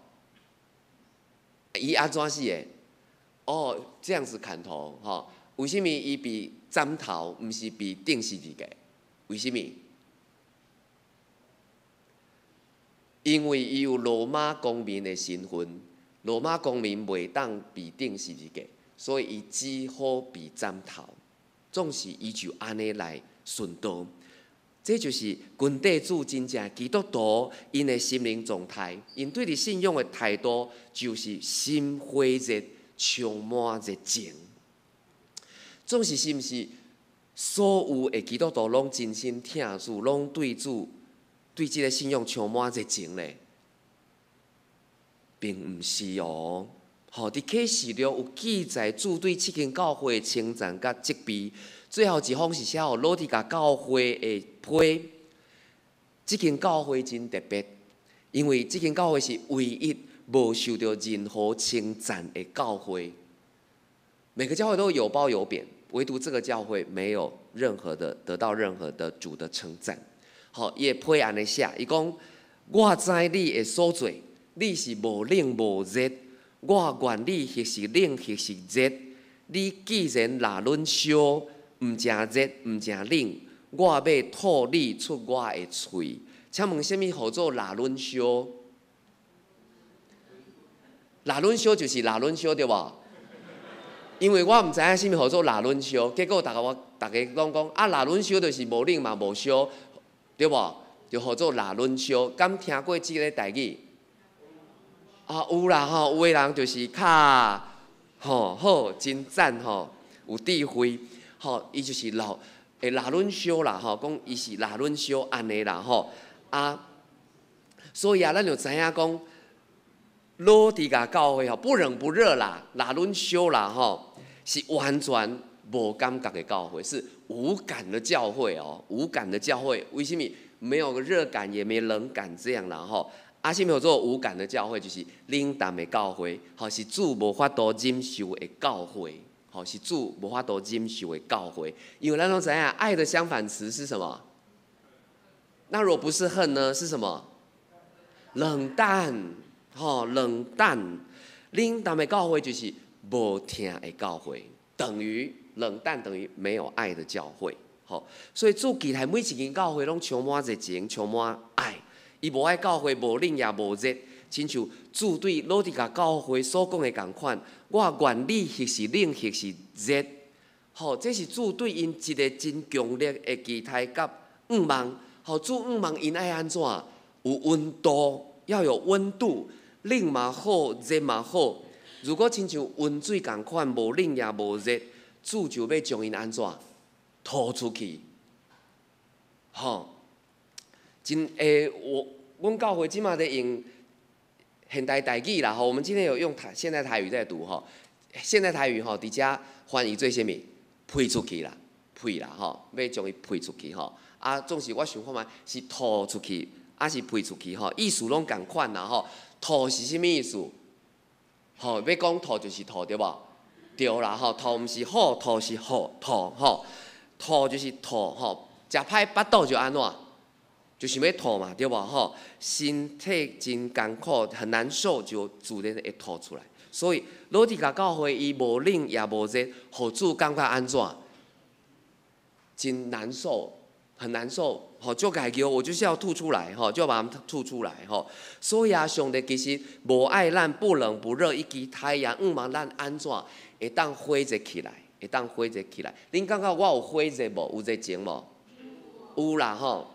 伊按怎死的？哦，這樣子砍頭，吼。為啥物伊被斬頭，毋是被釘十字架？為啥物？因為伊有羅馬公民的身份，羅馬公民袂當被釘十字架，所以伊只好被斬頭。總是伊就按呢來殉道，這就是軍隊主真正基督徒𪜶的心靈狀態，𪜶對佇信仰的態度就是心火熱，充滿熱情。總是是毋是所有的基督徒攏真心疼主，攏對主對這个信仰充滿熱情咧？並毋是哦。吼，佇啟示錄有記載主對七間教會的稱讚佮責備，最後一封是寫予老底嘉教會的批。這間教會真特別，因為這間教會是唯一無受著任何稱讚的教會。每個教會都有褒有貶，唯獨這個教會沒有任何的得到任何的主的稱讚。好，伊的批按呢寫，伊講：我知你的所做，你是無冷無熱。我願你或是冷或是熱。你既然若冷燒，毋誠熱毋誠冷，我欲吐你出我的喙。請問啥物號做若冷燒？若冷燒就是若冷燒對無？因為我毋知影啥物號做若冷燒，結果逐家我逐家攏講啊，若冷燒就是無冷嘛無燒，對無？就號做若冷燒。敢聽過這个台語？啊，有啦吼，有的人就是較吼好，真讚吼，有智慧吼，伊就是老會若冷燒啦吼，講伊是若冷燒按呢啦吼啊，所以啊，咱就知影講。老底嘉教會吼，不冷不熱啦，若冷燒啦吼，是完全無感覺的教會，是無感的教會哦，無感的教會。為什麼沒有熱感也沒冷感這樣啦吼？啊，啥物叫做無感的教會，就是冷淡的教會，吼，是主無法度忍受的教會，吼，是主無法度忍受的教會。因為咱攏知影，愛的相反詞是什麼？那若不是恨呢？是什麼？冷淡，吼，冷淡。冷淡的教會就是無疼的教會，等於冷淡，等於沒有愛的教會。吼，所以主期待每一間教會攏充滿熱情，充滿愛。伊無愛教會無冷也無熱，親像主對老底嘉教會所講的仝款，我願你或是冷或是熱。吼，這是主對𪜶一个真強烈的期待佮向望。吼，主向望𪜶愛按怎？有溫度，要有溫度，冷嘛好，熱嘛好。如果親像溫水仝款，無冷也無熱，主就欲將𪜶按怎？吐出去。吼，真欸，我阮教會這馬咧用現代台語啦，吼，我們今天有用台現代台語在讀吼，現代台語吼，佇遮翻譯做啥物？呸出去啦，呸啦，吼，欲將伊呸出去吼。啊，總是我想看覓是吐出去，抑是呸出去吼，意思攏仝款啦吼。吐是啥物意思？吼，欲講吐就是吐對無？對啦吼，吐毋是好，吐是好，吐吼，吐就是吐吼。食歹腹肚就按怎？就想欲吐嘛，對無吼？身體真艱苦，很難受，就自然會吐出來。所以老底嘉教會伊無冷也無熱，予主感覺按怎？真難受，很難受，吼，就感覺我就是要吐出來，吼，就把它吐出來，吼。所以啊，上帝其實無愛咱不冷不熱，伊期待也向望咱按怎會當火熱起來，會當火熱起來。恁感覺我有火熱無？有熱情無？有啦，吼。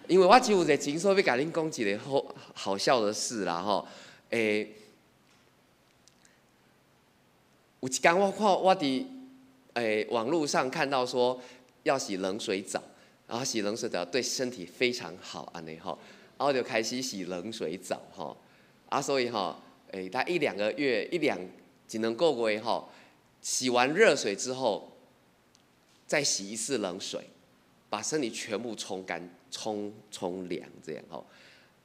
因為我只有熱情，所以欲共恁講一个好好笑的事啦，吼。欸，有一工我看我佇欸網路上看到說要洗冷水澡，然後洗冷水澡對身體非常好，按呢吼，然後就開始洗冷水澡，吼。啊，所以吼，欸，他一兩個月一兩一兩個月吼，洗完熱水之後，再洗一次冷水，把身體全部沖乾、沖沖涼這樣吼，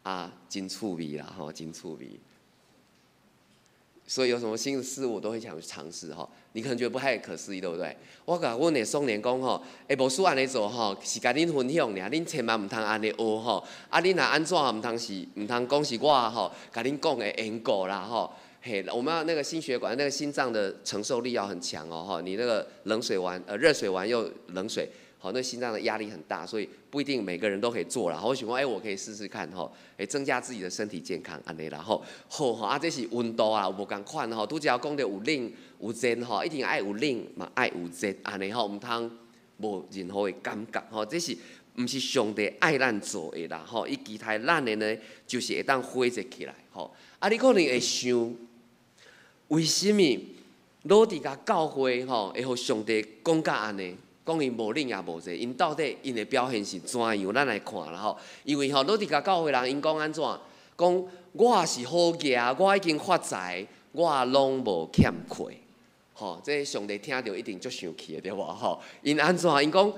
啊，真趣味啦吼，真趣味。所以有什麼新的事物我都會想去嘗試吼。你可能覺得不太可思議，對不對？我共阮的少年講吼，欸，牧師按呢做吼，是共恁分享爾，恁千萬毋通按呢學吼。啊，恁若按怎毋通是，毋通講是我吼，共恁講的緣故啦吼。嘿，我們要那個心血管、那個心臟的承受力要很強哦，吼。你那個冷水完，熱水完又冷水，好，那心臟的壓力很大，所以不一定每個人都可以做啦。我想講，欸，我可以試試看吼，欸，增加自己的身體健康，按呢啦吼。好吼，啊，這是溫度啊，有無仝款吼。拄才講著有冷有熱吼，一定愛有冷嘛，愛有熱，按呢吼，毋通無任何的感覺吼。這是毋是上帝愛咱做的啦吼？伊期待咱的呢，就是會當火熱起來吼。啊，你可能會想，為啥物老底嘉教會吼會予上帝講甲按呢？講𪜶無冷也無熱，𪜶到底𪜶的表現是怎樣？咱來看啦吼。因為吼老底嘉教會人𪜶講按怎？講我是好額，我已經發財，我攏無欠缺。吼，這上帝聽著一定足生氣的對無？吼，𪜶按怎？𪜶講，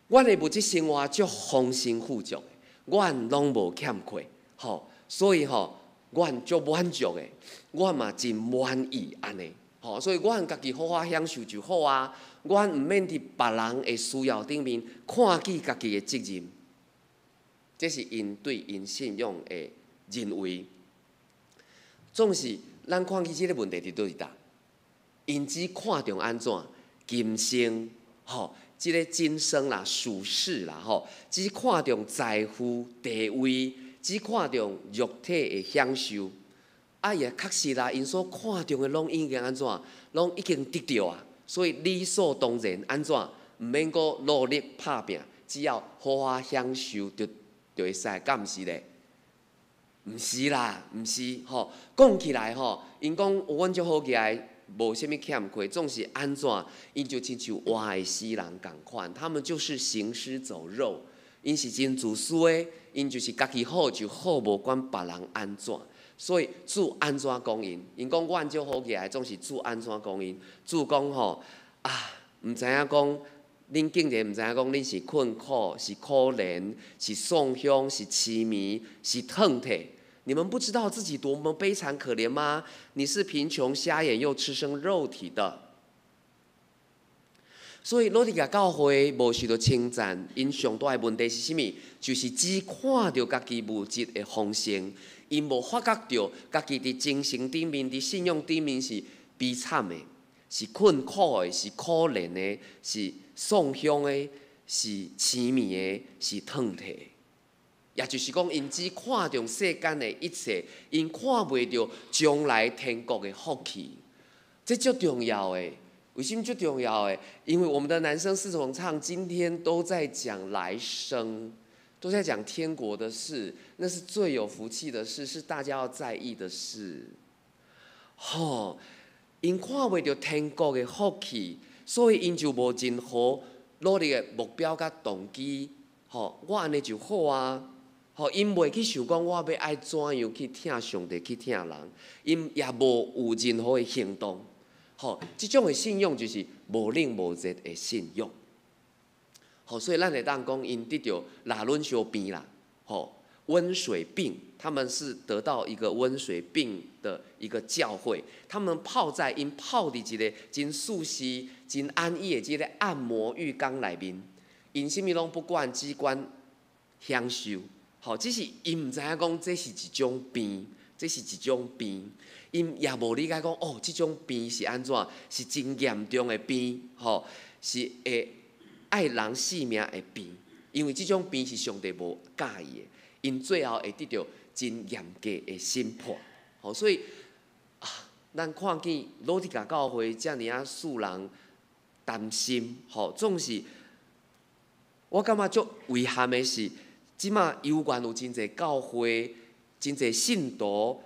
阮的物質生活足豐盛富足的，阮攏無欠缺。吼，所以吼，阮足滿足的，阮嘛真滿意按呢。吼，所以阮家己好好享受就好啊。阮毋免佇別人的需要頂面看見家己的責任，這是𪜶對𪜶信仰的認為。總是咱看見這个問題佇佗位搭？𪜶只看重按怎今生，吼，這个今生啦、屬世啦，吼，只看重財富、地位，只看重肉體的享受。啊，也確實啦，𪜶所看重的攏已經按怎，攏已經得著啊。所以理所當然，按怎毋免閣努力拍拚，只要好好享受就會使，敢毋是咧？毋是啦，毋是吼。講起來吼，𪜶講阮足好額，無啥物欠缺，總是按怎，𪜶就親像活的死人仝款，他們就是行屍走肉，𪜶是真自私的，𪜶就是家己好就好，無管別人按怎。所以主按怎講𪜶？𪜶講阮足好額，總是主按怎講𪜶？主講吼啊，毋知影講，恁竟然毋知影講，恁是困苦，是可憐，是喪鄉，是痴迷，是褪體。你們不知道自己多麼悲慘可憐嗎？你是貧窮、瞎眼又赤身肉體的。所以老底嘉教會無受著稱讚，𪜶上大的問題是啥物？就是只看著家己物質的豐盛，𪜶無發覺著家己佇精神頂面、佇信仰頂面是悲慘的，是困苦的，是可憐的，是喪鄉的，是癡迷的，是褪退的。也就是講，𪜶只看重世間的一切，𪜶看袂著將來天國的福氣，這足重要的。為什麼足重要的？因為我們的男聲四重唱今天都在講來生，都在講天國的事，那是最有福氣的事，是大家要在意的事。吼，𪜶看袂著天國的福氣，所以𪜶就無任何努力的目標佮動機。吼，我按呢就好啊。吼，𪜶袂去想講我欲愛怎樣去疼上帝，去疼人，𪜶也無有任何的行動。吼，這種的信仰就是無冷無熱的信仰。吼，所以咱會當講，𪜶得著熱溫燒病啦，吼，溫水病，他們是得到一個溫水病的一個教會，他們泡在𪜶泡佇一個真舒適、真安逸的這個按摩浴缸內面，𪜶啥物攏不管，只管享受。吼，只是𪜶毋知影講這是一種病，這是一種病。𪜶也無理解講，哦，這種病是按怎，是真嚴重的病，吼，是會愛人性命的病。因為這種病是上帝無佮意的，𪜶最後會得著真嚴格的審判。吼，所以啊，咱看見老底嘉教會遮爾仔使人擔心，吼，總是我感覺足遺憾的是，這馬猶原有真濟教會、真濟信徒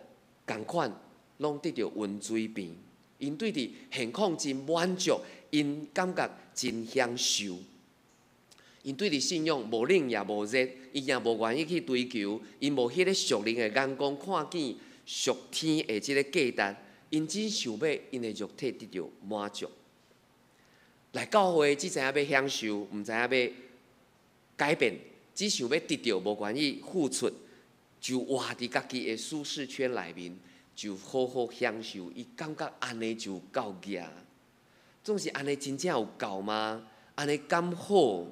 仝款，攏得著溫水病，𪜶對佇現況真滿足，𪜶感覺真享受。𪜶對佇信仰無冷也無熱，𪜶也無願意去追求，𪜶無彼個屬靈的眼光看見屬天的這个價值，𪜶只想欲𪜶的肉體得著滿足。來教會只知影欲享受，毋知影欲改變，只想欲得著，無願意付出，就活佇家己的舒適圈內面，就好好享受。伊感覺按呢就夠額，總是按呢真正有夠嗎？按呢敢好？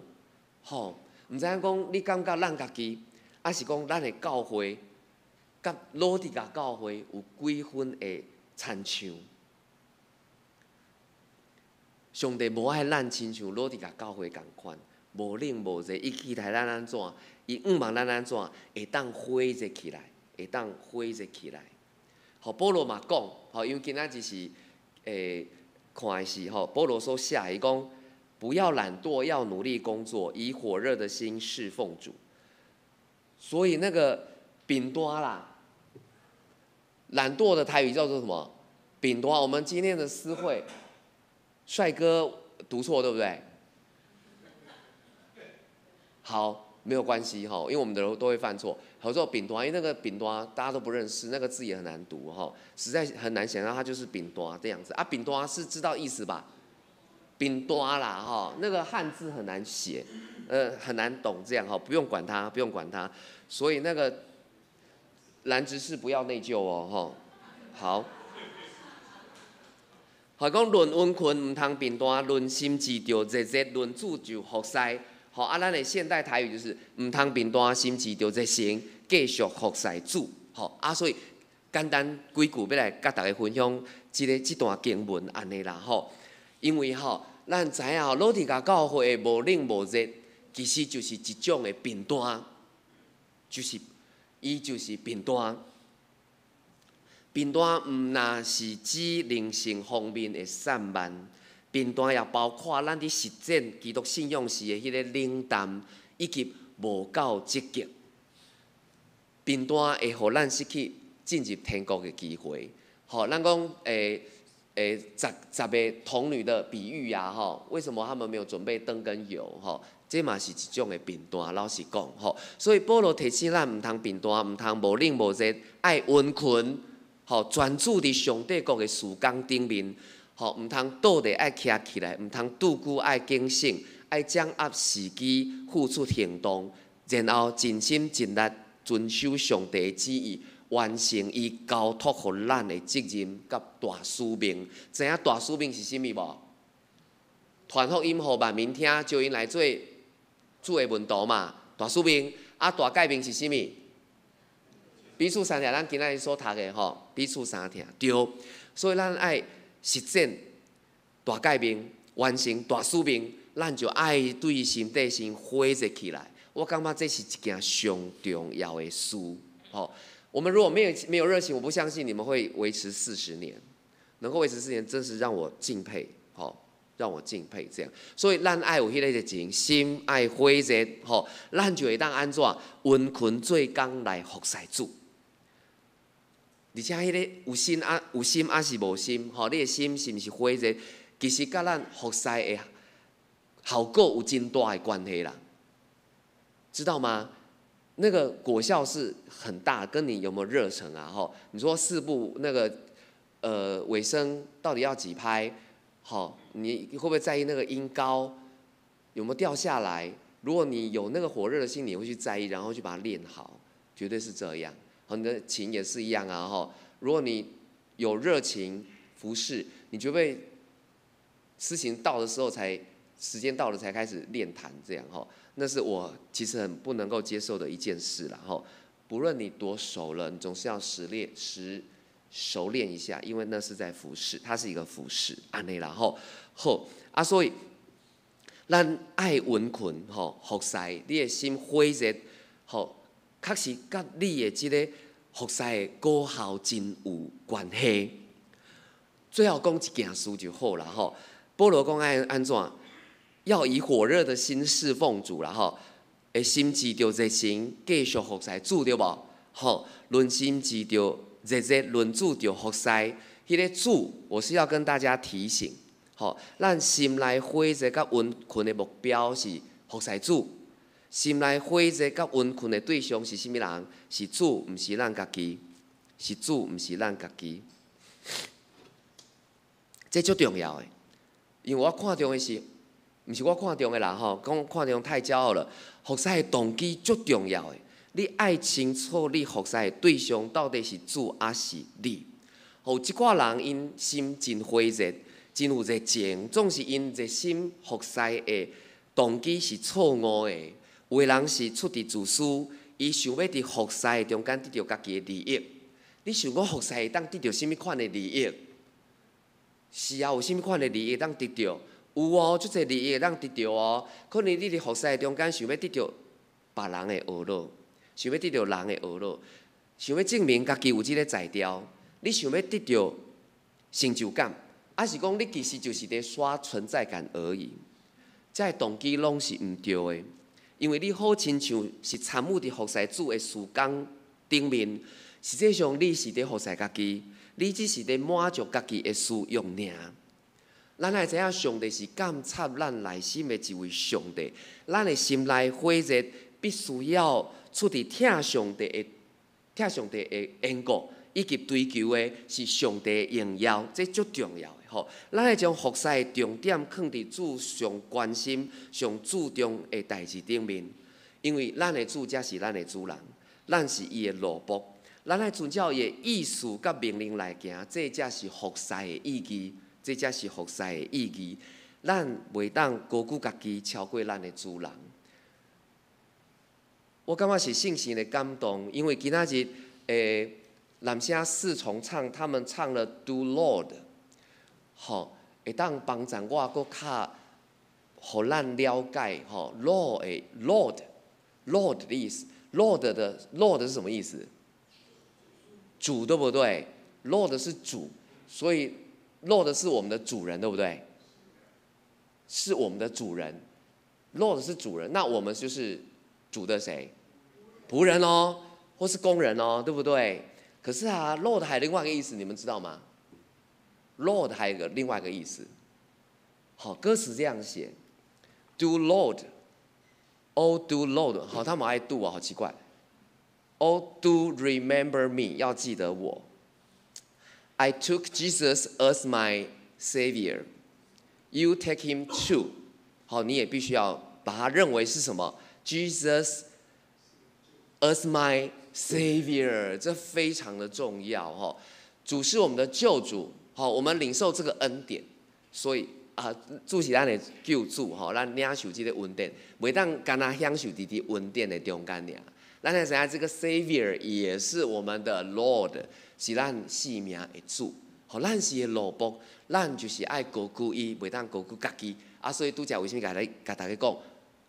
吼，毋知影講你感覺咱家己，抑是講咱的教會，佮老底嘉教會有幾分的親像？上帝無愛咱親像老底嘉教會仝款，無冷無熱，伊期待咱按怎？伊向望咱按怎？會當火熱起來，會當火熱起來。吼，保羅嘛講，吼，因為今仔日是看的是吼，保羅所寫的，伊講不要懶惰，要努力工作，以火熱的心侍奉主。所以那個貧惰啦，懶惰的台語叫做什麼？貧惰。我們今天的詩會，帥哥讀錯對不對？好，沒有關係哈，因為我們的人都會犯錯。好說貧惰，因為那個貧惰大家都不認識，那個字也很難讀哈，實在很難想象它就是貧惰這樣子啊。貧惰是知道意思吧？貧惰啦哈，那個漢字很難寫，很難懂這樣哈，不用管它，不用管它。所以那個藍執事不要內疚哦，吼。好，好講論溫困毋通貧惰，論心志著熱熱，論主就服侍。好啊，咱的現代台語就是毋通貧惰，心志著熱誠，繼續服侍主。好啊，所以簡單幾句欲來佮大家分享這個這段經文按呢啦吼。因為吼，咱知影吼，老底嘉教會的無冷無熱，其實就是一種的貧惰，就是伊就是貧惰。貧惰毋若是指靈性方面的散漫，貧惰也包括咱佇實踐基督信仰時的彼个冷淡，以及無夠積極。貧惰會予咱失去進入天國的機會。吼，咱講十十个童女的比喻呀，吼，為什麼他們沒有準備燈跟油？吼，這嘛是一種的貧惰，老實講，吼。所以保羅提醒咱，毋通貧惰，毋通無冷無熱，愛殷勤，吼，專注佇上帝國的事工頂面，吼，毋通倒地愛徛起來，毋通拄久愛警醒，愛掌握時機，付出行動，然後盡心盡力遵守上帝的旨意。完成伊交託予咱的責任佮大使命，知影大使命是啥物無？传福音予万民听，招𪜶来做主的门徒嘛，大使命。啊，大诫命是啥物？彼此相疼，咱今仔日所读的吼，彼此相疼，对。所以咱爱实践大诫命，完成大使命，咱就爱对心底先火热起来。我感觉这是一件上重要的事，吼。我们如果没有热情，我不相信你们会维持四十年。能够维持四十年，真是让我敬佩，吼，让我敬佩这样。所以咱爱有彼个热情，心爱火热，吼，咱就会当按怎殷勤做工来服侍主。而且彼个有心啊，有心抑是无心，吼，你的心是毋是火热？其实佮咱服侍的效果有真大的关系啦，知道吗？那个果效是很大，跟你有没有热忱啊？吼，你说四步那个尾声到底要几拍？好，你会不会在意那个音高有没有掉下来？如果你有那个火热的心，你会去在意，然后去把它练好，绝对是这样。好，你的琴也是一样啊，吼。如果你有热情服侍，你绝对事情到的时候才时间到了才开始练弹，这样吼。那是我其实很不能够接受的一件事了吼。不论你多熟了，你总是要实练实熟练一下，因为那是在服侍，它是一个服侍，按呢啦吼。好啊，所以咱爱殷勤吼服侍，你的心火热吼，确实佮你的这个服侍的果效真有关系。最后讲一件事就好了吼。保罗讲爱按怎？要以火热的心侍奉主啦吼，会心持著热诚继续服侍主对无？吼，论心持著热热，论主著服侍。彼个主，我是要跟大家提醒，吼，咱心内火热佮殷勤的目标是服侍主，心内火热佮殷勤的对象是啥物人？是主，毋是咱家己，是主，毋是咱家己。这足重要的，因为我看重的是，毋是我看重的啦吼，讲看重太骄傲了。服侍的动机足重要的，你爱清楚你服侍的对象到底是主抑是你。有一寡人𪜶心真火热，真有热情，总是𪜶热心服侍的动机是错误的。有的人是出自自私，伊想欲伫服侍的中间得著家己的利益。你想讲服侍会当得著啥物款的利益？是啊，有啥物款的利益当得著？有哦，足济利益当得著哦。可能你伫服侍的中间想欲得著别人的呵咾，想欲得著人的呵咾，想欲证明家己有这个才调，你想欲得著成就感，抑是讲你其实就是伫刷存在感而已。这个动机拢是毋对的，因为你好亲像是参与伫服侍主的事工顶面，实际上你是伫服侍家己，你只是伫满足家己的私欲尔。咱爱知影，上帝是监察咱内心的一位上帝，咱的心内火热，必须要出自疼上帝的、疼上帝的缘故，以及追求的是上帝的荣耀，这足重要的吼。咱爱将服侍的重点放伫主上关心、上注重的代志顶面，因为咱的主才是咱的主人，咱是伊的奴仆，咱爱遵照伊的意思佮命令来行，这才是服侍的意义。这才是服侍的意义。咱袂当高举家己超过咱的主人。我感觉是圣神的感动，因为今仔日南声四重唱，他们唱了《Do Lord》，吼，会当帮助我阁较，予咱了解吼，Lord 的 Lord，Lord 的意思，Lord 的 Lord 是什么意思？主对不对？Lord 是主，所以 Lord 是我们的主人，对不对？是我们的主人，Lord 是主人，那我们就是主的谁？仆人哦，或是工人哦，对不对？可是啊，Lord 还有另外一个意思，你们知道吗？Lord 还有个另外一个意思。好，歌词这样写：Do Lord，Oh do Lord，好，他们爱 do 啊，好奇怪。Oh do remember me，要记得我。I took Jesus as my savior. You take him too. 好，你也必须要把他认为是什么？Jesus as my savior，这非常的重要哈。主是我们的救主，好，我们领受这个恩典，所以啊，主是咱的救主吼，咱领受这个恩典，袂当干焦享受伫恩典的中间尔。咱会知影这个 Savior 也是我们的 Lord，是咱性命的主。吼，咱是伊的奴仆，咱就是爱高举伊，袂当高举家己。啊，所以拄才为啥物共你共大家讲，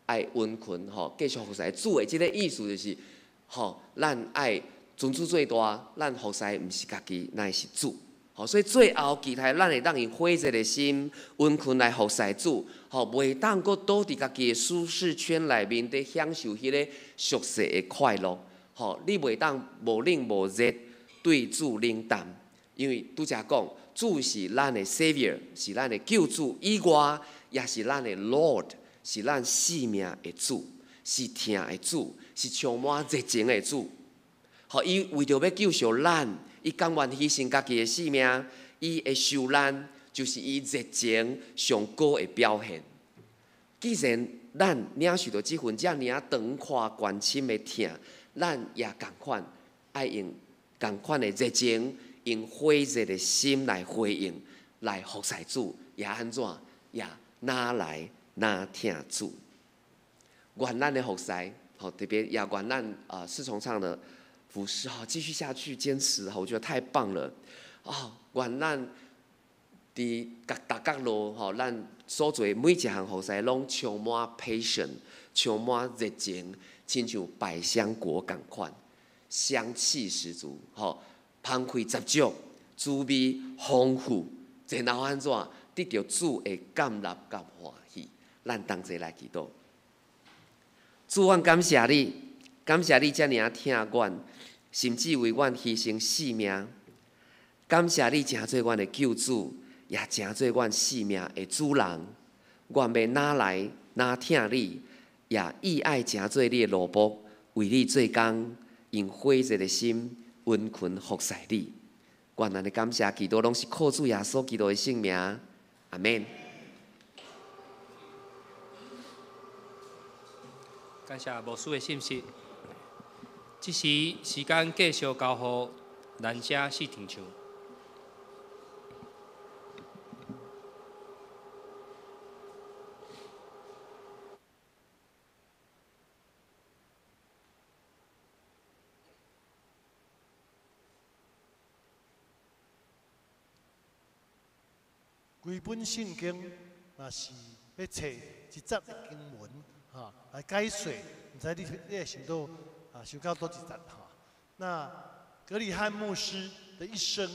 爱殷勤吼，继续服侍主的这个意思就是，吼，咱爱尊主做大，咱服侍毋是家己，乃是主。吼，所以最后期待咱会当用火热的心，殷勤来服侍主，吼，袂当阁倒伫家己的舒适圈内面，伫享受彼个俗世的快乐。吼，你袂当无冷无热对主冷淡，因为拄才讲，主是咱的 Savior，是咱的救主以外，也是咱的 Lord，是咱性命的主，是疼的主，是充满热情的主。吼，伊为著欲救赎咱，伊甘愿牺牲家己的性命，伊的受难就是伊热情上高的表现。既然咱领受著这份遮尔仔长阔关深的疼，咱也仝款爱用仝款的热情，用火热的心来回应，来服侍主，也按怎，也若来若疼主。愿咱的服侍，吼，特别也愿咱啊四重唱的服侍哈，继续下去坚持哈，我觉得太棒了啊！愿咱伫各逐角落吼，咱所做每一项服侍拢充满 passion，充满热情，亲像百香果仝款，香气十足吼，芳气十足，滋味丰富，然后按怎得著主的甘纳佮欢喜？咱同齐来祈祷。主，阮感谢你，感谢你遮尔仔疼阮，甚至为阮牺牲性命。感谢你成做阮的救主，也成做阮性命的主人。阮欲若来若疼你，也意爱成做你的奴仆，为你做工，用火热的心殷勤服侍你。阮按呢感谢祈祷，拢是靠主耶稣基督的圣名。阿们。感谢牧师的信息。这时时间继续交予南遮四重唱。规本圣经若是欲揣一节的经文，哈，来解说，毋知你会想到啊，想到佗一节哈？那葛理翰牧师的一生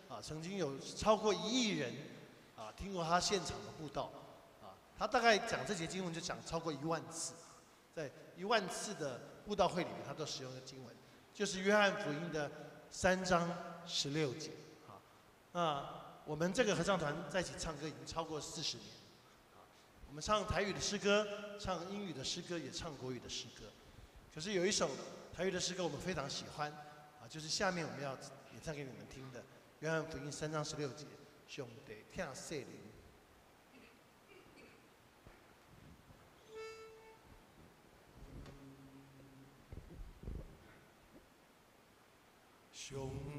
啊，曾经有超过1亿人啊听过他现场的布道啊，他大概讲这节经文就讲超过1万次，在1万次的布道会里面，他都使用的经文，就是约翰福音的3章16节啊。那我们这个合唱团在一起唱歌已经超过40年，我们唱台语的诗歌，唱英语的诗歌，也唱国语的诗歌。可是有一首台语的诗歌我们非常喜欢，啊，就是下面我们要演唱给你们听的《约翰福音》3章16节，上帝疼世人。上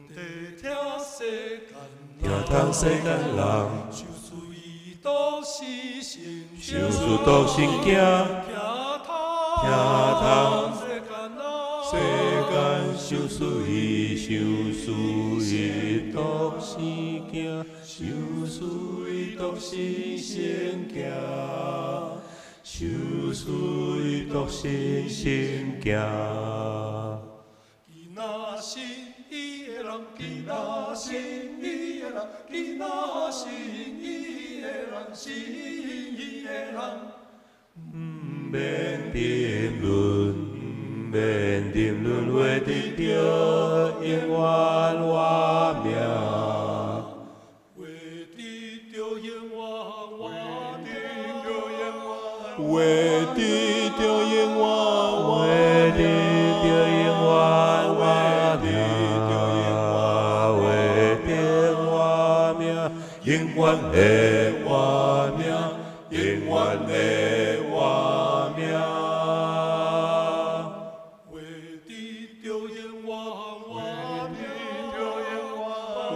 帝疼世间人，疼世间人，想事伊独生性，想事独生囝，疼疼世间人，世间想事伊，想事伊独生囝，想事伊独生性囝，想事伊独生性囝。伊若信伊的人，伊若信伊的人，伊若信伊的人，信伊的人，毋免沉沦，毋免沉沦，会得著永远活命。会得著永远活命，会得著永远活命，会得活命，永远的活命，永远的活命。会得著永远活命，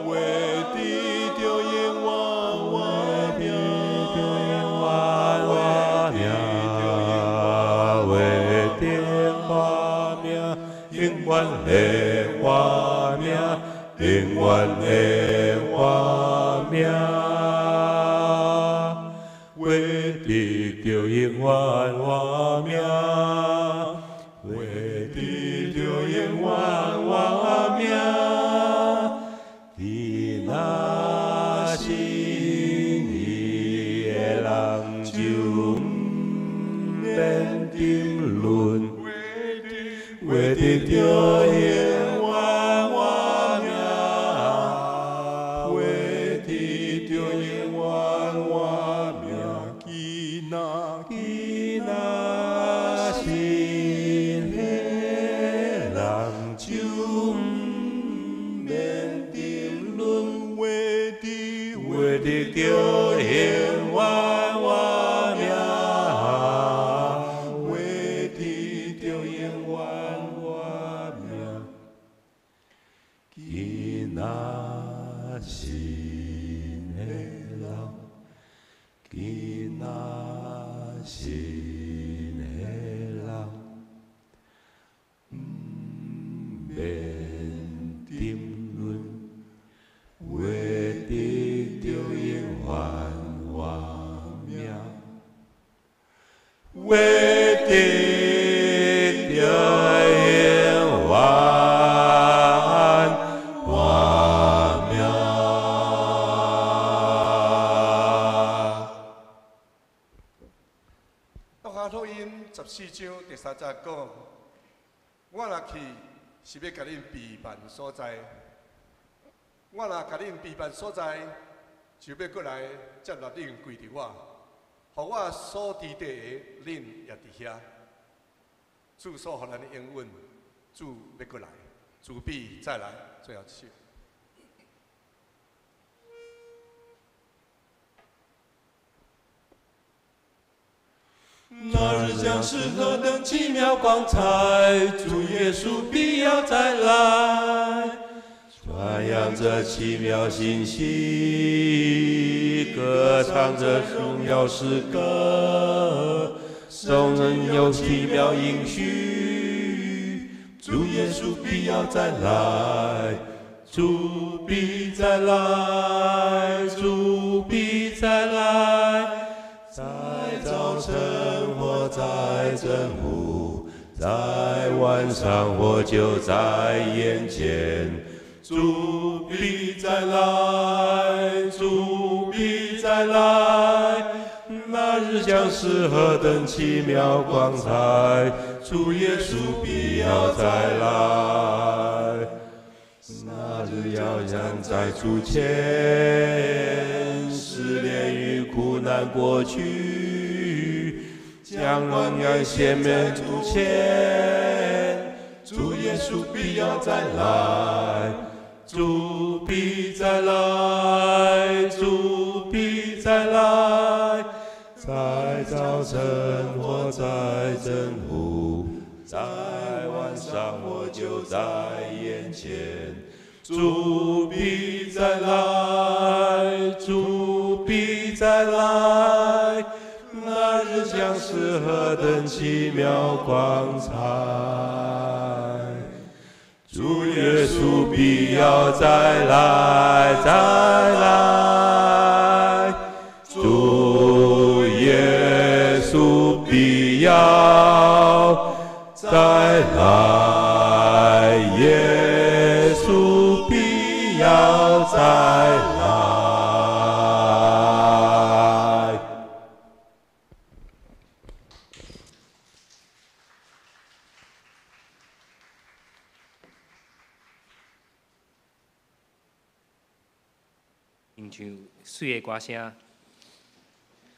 会得著永远活命，永遠的活命，永遠的活命，为得著永遠活命，为得著永遠活命，伫那信伊的人就毋免沉沦，为得著永遠活命，为得著永遠活命，囡仔囡仔信的人就毋免沉沦，为得为得著永遠活命，为得著永遠活命，囡仔信的人，囡仔信的人，毋免沉沦，为得著永遠活命，为得著永遠活命。路加福音14章第3节讲：我若去，是欲共恁备办所在；我若共恁备办所在，就欲阁来接纳恁归伫我，予我所伫地的，恁也伫遐。主所予咱的应允，主欲阁来，主必再来。最后一首。那日将是何等奇妙光彩，主耶稣必要再来，传扬这奇妙信息，歌唱这荣耀诗歌，众人有奇妙应许，主耶稣必要再来，主必再来，主必再来，在早晨或在正午，在晚上或就在眼前，主必再来，主必再来，那日将是何等奇妙光彩，主耶稣必要再来。那日要站在主前，试炼与苦难过去，将荣耀显明主前，主耶稣必要再来，主必再来，主必再来，在早晨或在正午，在晚上或就在眼前，主必再来，主必再来，那日将是何等奇妙光彩，主耶稣必要再来，再来，主耶稣必要再来，耶稣必要再来。亲像水的歌声，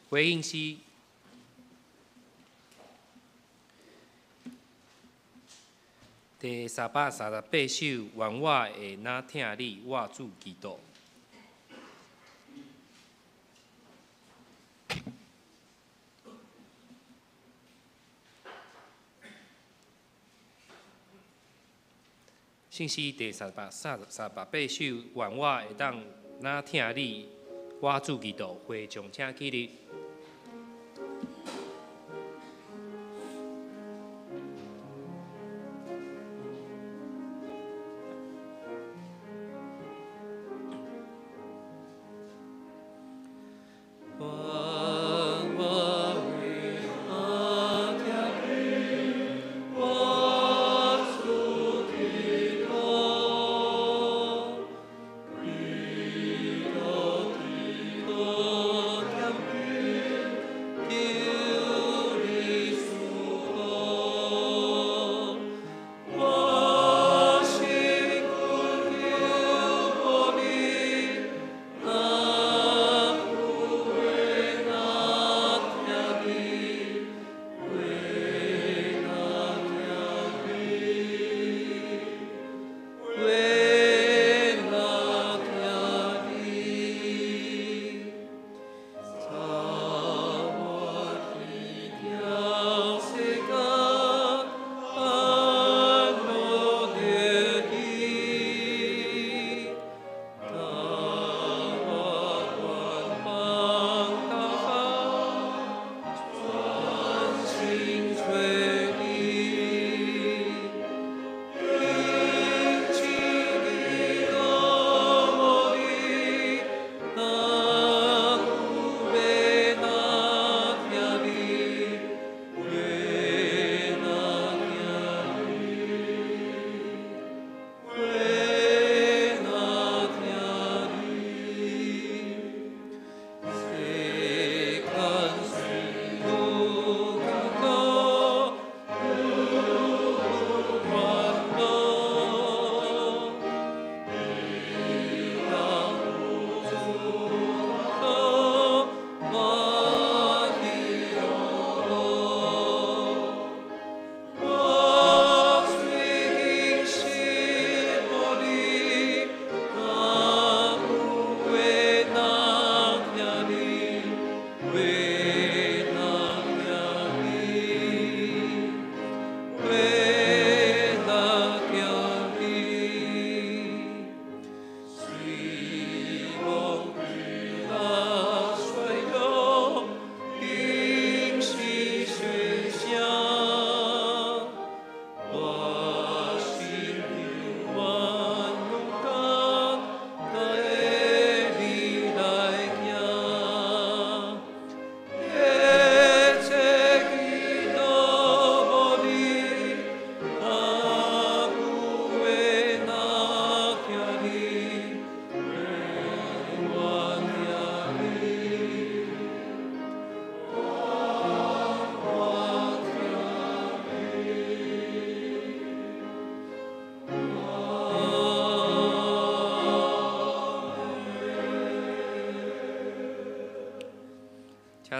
回应诗第338首，愿我会若疼你，我主基督。圣诗第338首，愿我会当若疼你，我主基督，会众请起立。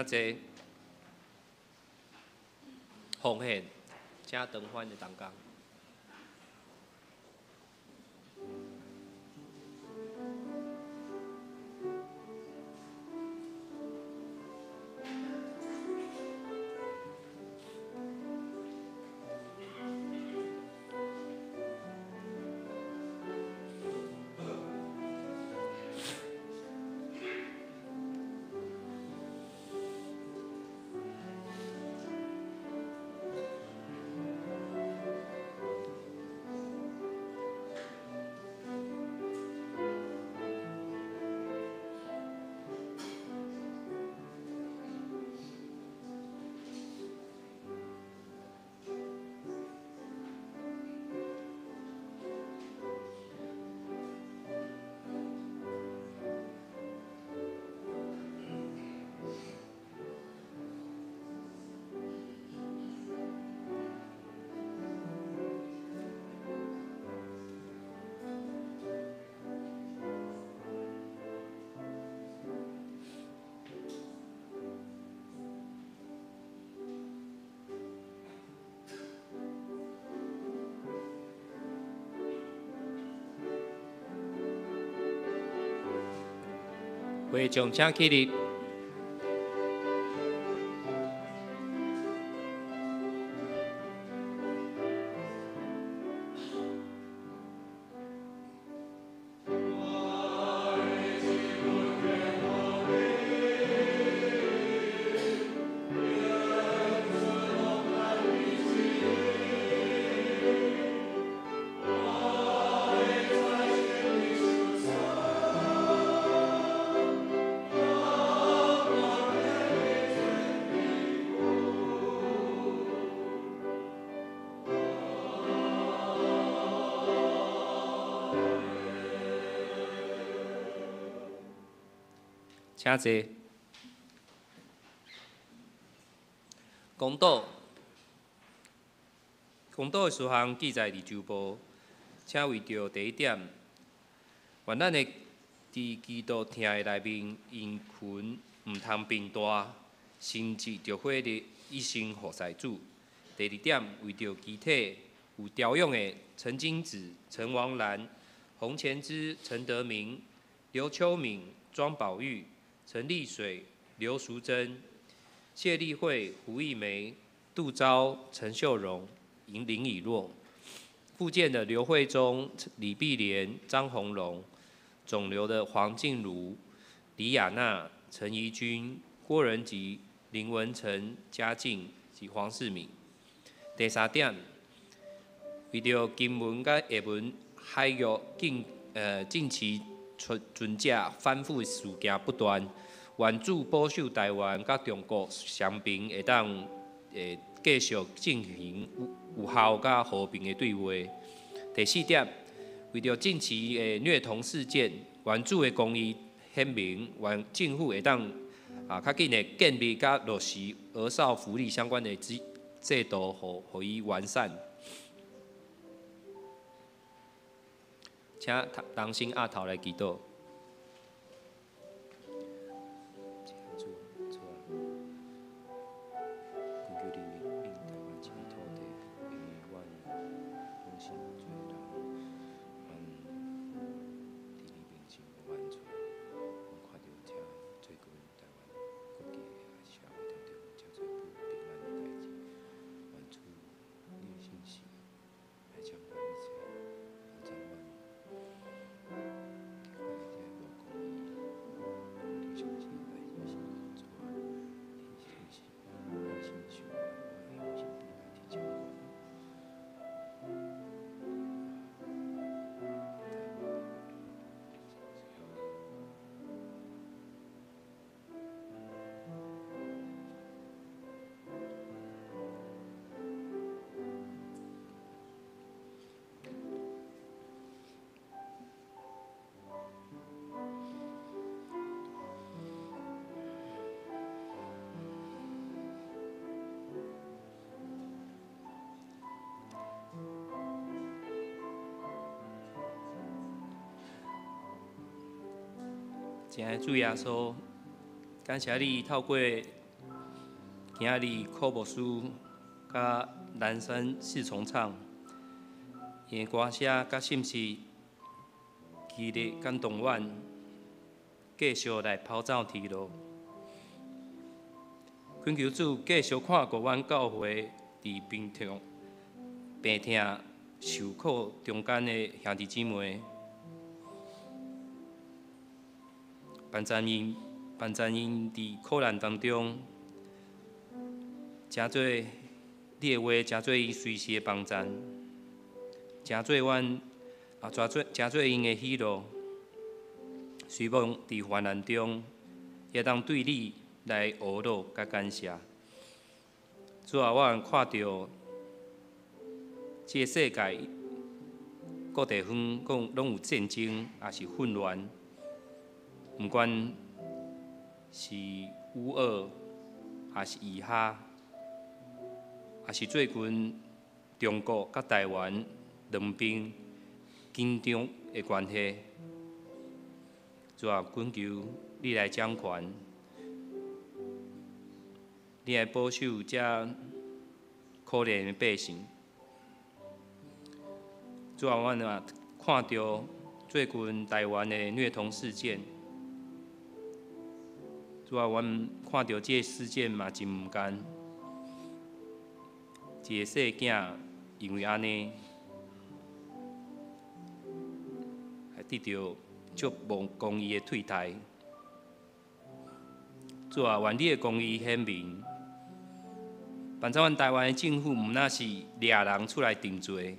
请坐。奉献，请长番的同工。会众请起立。请坐。公道，公道的事项记载伫周报，请为著第一点，愿咱的伫基督疼的内面，因群毋通贫惰，甚至著火热一生服侍主。第二点，为著肢体有调养的陈金子、陈王兰、洪前之、陈德明、刘秋敏、庄宝玉、陈丽水、刘淑珍、谢丽慧、胡义梅、杜昭、陈秀荣、林以诺，复健的刘慧忠、李碧莲、张宏龙，肿瘤的黄静茹、李雅娜、陈怡君、郭仁吉、林文成、嘉靖及黄世敏。第三点，为著金门佮厦门海域近期船只反复事件不断，愿主保守台湾佮中国双边会当继续进行有效佮和平的对话。第四点，为著近期的虐童事件，愿主的公义显明，愿政府会当较紧的建立佮落实儿少福利相关的制度，予伊完善。请同心阿头来祈祷。亲爱的主耶稣，感谢你透过今仔日柯牧师佮南山四重唱，𪜶的歌声佮信息，激励感动阮，继续来跑走天路。恳求主继续看顾阮教会伫病痛、病痛受苦中间的兄弟姊妹，帮助𪜶，帮助𪜶伫苦难当中，成做你的话，成做𪜶随时的帮助，成做阮啊，成做成做𪜶的喜乐。希望伫患难中，会当对你来呵咾佮感谢。主啊，我看著这个世界各地方讲拢有战争，也是混乱，毋管是乌俄，还是以哈，也是最近中国佮台湾两边紧张的关系。主啊，恳求你来掌权，你来保守这可怜的百姓。主啊，阮也看著最近台湾的虐童事件，主啊，阮看著这个事件嘛真毋甘，一个细囝因为按呢，还得著足无公义的对待。主啊，愿你的公义显明，帮助阮台湾的政府毋若是掠人出来定罪，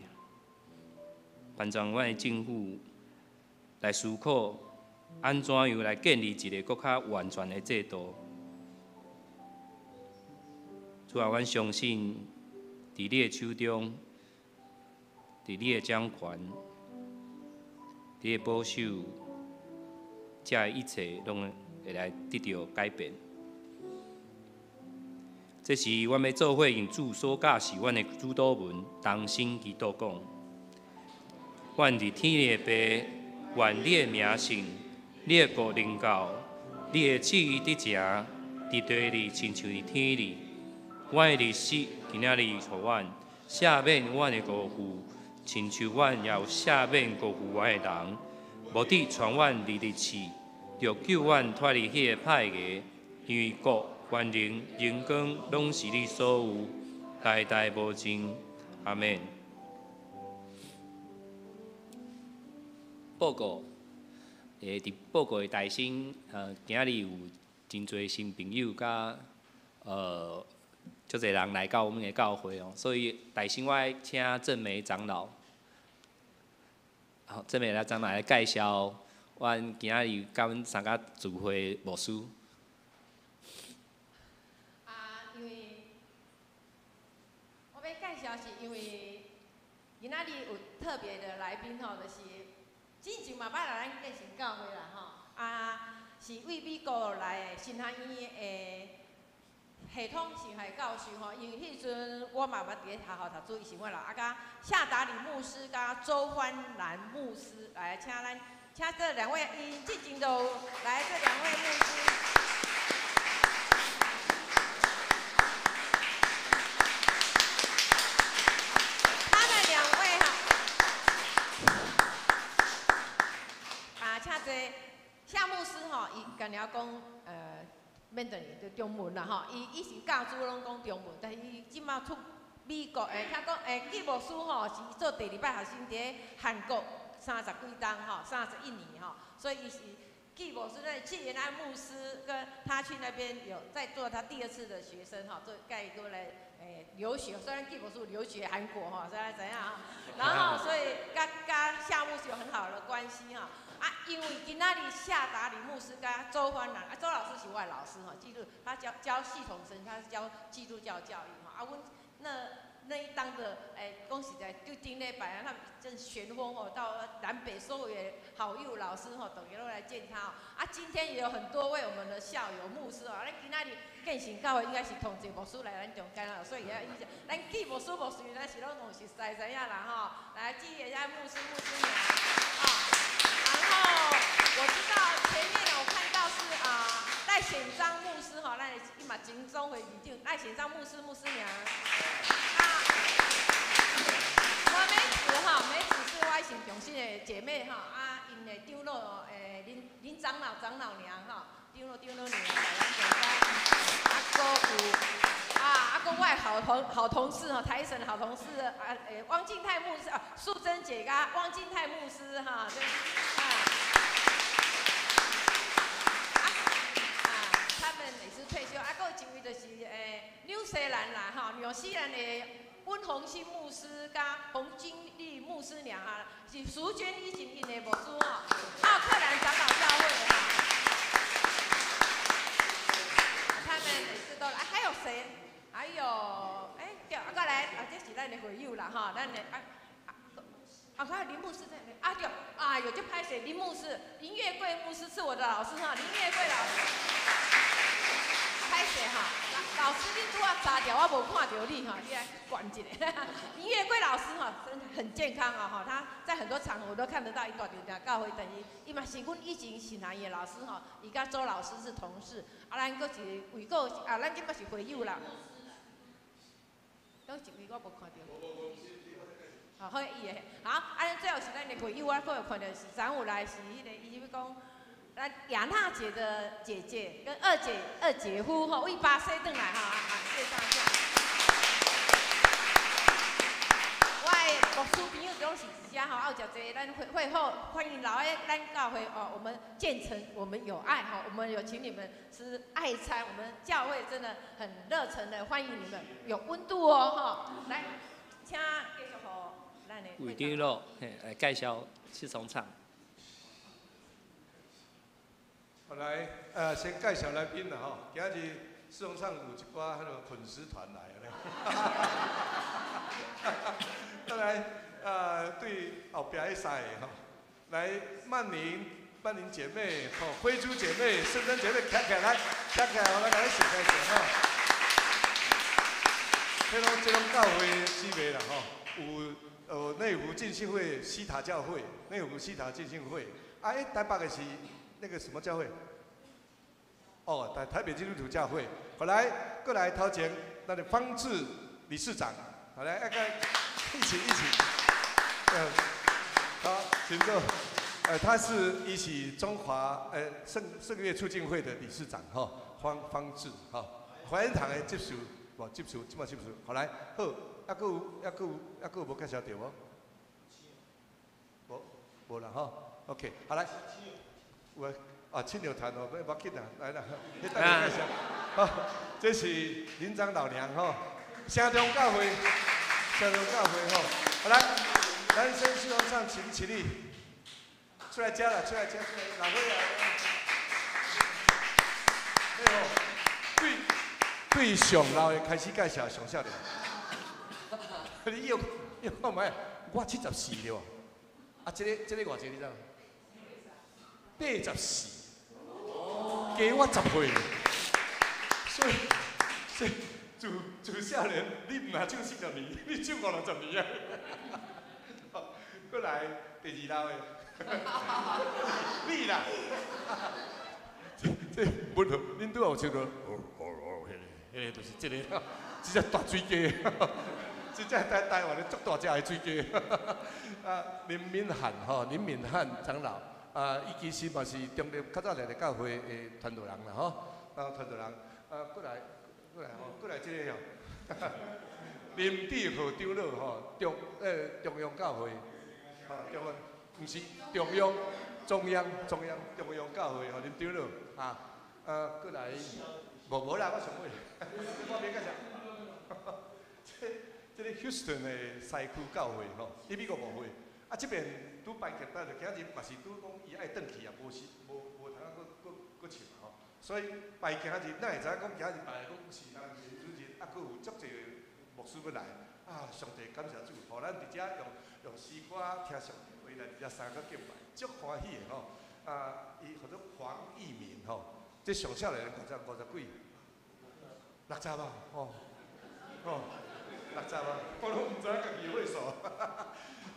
帮助阮的政府来思考按怎样来建立一个阁较完全的制度。主啊，阮相信伫你的手中，伫你的掌权，伫你的保守，这一切拢会来得著改变。这是阮欲做伙用主所教示阮的主祷文，同声祈祷讲：阮伫天的父，愿你的名圣，你的国临到，你的旨意得成，伫地里亲像伫天里。阮的日食今仔日予阮，赦免阮的辜负，亲像阮也有赦免辜负阮的人。无得传阮入日试，著救阮脱离彼个歹个，因为国、权能、荣光拢是你所有，代代无尽。阿们。报告，伫报告的大声，今仔日有真济新朋友佮足济人来到阮的教会哦，所以大声我爱请郑梅长老，好，郑梅来长老来介绍阮今仔日佮阮参加聚会的牧师。啊，因为我欲介绍是因为今仔日有特别的来宾吼，就是之前嘛捌来咱建成教会啦吼，啊，是为美国来的神学院的系统神学教授吼，因为彼阵我嘛捌伫咧学校读书，伊是阮老啊，佮夏达里牧师佮周欢兰牧师来，请咱请这两位，𪜶之前就来这两位牧师。他们两位哈，啊，请这夏牧师吼，伊干了讲免等于就中文啦吼，伊伊是教主拢讲中文，但是伊这马出美国，听讲，纪牧师吼是做第二摆学生伫咧韩国30几冬吼，31年吼，所以伊是纪牧师那纪元安牧师跟他去那边有在做他第二次的学生吼，做盖过来留学，虽然纪牧师留学韩国吼，虽然怎样啊，然后所以佮夏牧师有很好的关系吼。啊，因为今仔日夏达里牧师佮周欢兰，啊，周老师是我的老师吼，基督他教系统神，他是教基督教教育吼。啊，阮那一当的，讲实在，就顶礼拜啊，他们一阵旋风哦，到南北所有的好友老师吼，都来见他哦。啊，今天也有很多位我们的校友牧师哦，咱今仔日建成教会应该是同济牧师来咱中间啦，所以也伊咱纪牧师牧师，咱是拢拢熟似知影啦吼。来，纪也爱牧师牧师娘啊。然后我知道前面我看到是啊赖赖显章牧师吼，咱伊嘛前总会议长，赖显章牧师牧师娘。啊，我美子哈，美子是我上重心的姐妹哈，啊，𪜶的长老林林长老长老娘哈，长老长老娘来咱中间，啊，阁有啊，啊，阁我的好同事吼，台神好同事啊，汪静泰牧师啊，素贞姐佮汪静泰牧师哈，对，啊，啊，他們也是退休，啊，閣有一位就是紐西蘭啦吼，紐西蘭的溫宏興牧師佮洪金麗牧師娘哈，是淑娟以前𪜶的牧師吼，奧克蘭長老教會哈，他們也是都來，還有誰？還有，對，啊，閣來，啊，這是咱的會友啦，吼，咱的啊啊，啊，還有林牧師在那，啊對，哎喲，這歹勢，林牧師，林月桂牧師是我的老師哈，林月桂老師，歹勢哈，老師你拄仔查掉，我無看著你哈，你來管一下。林月桂老師哈，身體很健康啊哈，他在很多場合我都看得到，伊大定定教會，但是伊嘛是阮以前神學院的老師吼，伊佮周老師是同事，啊，咱閣一位個啊，咱這擺是會友啦。佗一位我無看著。好，好伊的，好，啊，咱最後是咱的會友，我閣有看著是昨有來是彼个，伊是欲講，咱亞娜姐的姐姐跟二姐二姐夫吼，為巴西轉來吼，啊，介紹一下。我的牧師朋友攏是佇遮吼，啊有誠濟咱會會後歡迎老愛咱教會哦，我們建成，我們有愛哈，我們有請你們吃愛餐，我們教會真的很熱誠的歡迎你們，有溫度哦哈。來，請繼續予咱的會長老嘿來介紹四重唱。好來，先介紹來賓啦吼，今日四重唱有一寡彼个粉絲團來咧。再來，對後壁彼三个吼，來曼寧、曼寧姐妹、吼輝珠姐妹、聖珍姐妹，徛起來，徛起來，我來共你介紹吼。這攏教會姊妹啦吼，有內湖浸信會西塔教會，內湖西塔浸信會，啊，台北的是那個什麼教會？哦，台北基督徒教會。後來過來頭前，咱的方志理事長，好來，一個一起一起，好，請坐。他是一起中華聖樂促進會的理事長哈，方志哈，懷恩堂的執事，無執事，這馬執事。好來，好，抑閣有抑閣有抑閣有無介紹著無？無，無啦吼。OK，好來，有啊，青牛團哦，無要緊啦，來啦，你等下介紹。好，這是林長老娘吼，城中教會，城中教會吼。好來，咱先四重唱請起立，出來吃啦，出來吃，出來，老伙仔。哎吼，對上老的開始介紹上少年。你又看覓？我74對無？啊，這個偌濟你知無？84，加我10歲。所以，自少年，你毋若唱40年，你唱50-60年啊！好，過來第二老的，你啦，這文豪，恁拄仔有唱到，彼个就是這個，這隻大水雞，這隻台灣的足大隻的水雞。啊，林敏漢吼，林敏漢長老，啊，伊其實嘛是中壢較早來的教會的傳道人啦吼，啊，傳道人，啊，過來。過來吼，過來這個吼，林志浩長老吼，中央教會，吼，中央，毋是中央，中央，中央，中央教會吼，林長老，啊，過來，無啦，我上尾，我免介紹。這個 Houston 的西區教會吼，佇美國牧會，啊，這邊拄拜結單，就今日嘛是拄講伊愛轉去啊，無時無無通閣唱吼。所以拜今日，咱會知影講今日拜講是咱主日，啊，閣有足濟牧師欲來，啊，上帝感謝主，予咱佇遮用詩歌聽上帝話來佇遮三個敬拜，足歡喜的吼。啊，伊號做黃義明吼，這上少年五十幾，60啊，吼，吼，60啊，我攏毋知影家己歲數。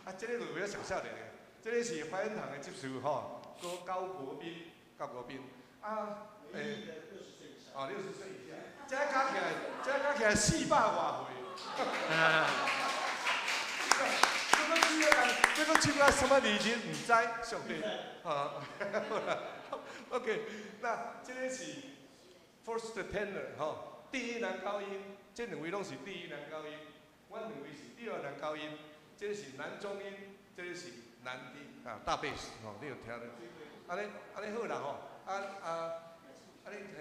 啊，這個就比較上少年的，這個是懷恩堂的執事吼，高國斌，高國斌，啊。欸，哦，60歲以下，這加起來，這加起來400外歲。這個這個唱啊什麼字字毋知，上帝。啊，好啦，OK，那這個是 first tenor 吼，第一男高音，這兩位攏是第一男高音，阮兩位是第二男高音，這個是男中音，這個是男低啊，大貝斯吼，你有聽著？按呢按呢好啦吼，啊啊，按呢嘿，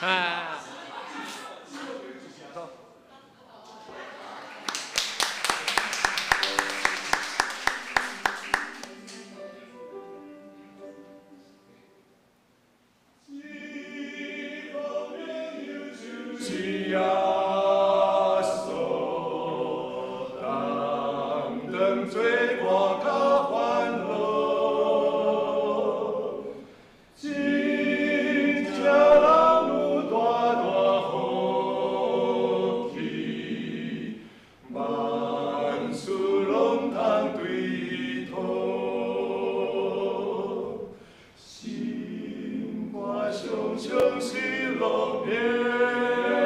哈。走。是耶穌，當當做我較歡樂，真正人有大大福氣，萬事攏通對伊討，心肝常常喜樂平安。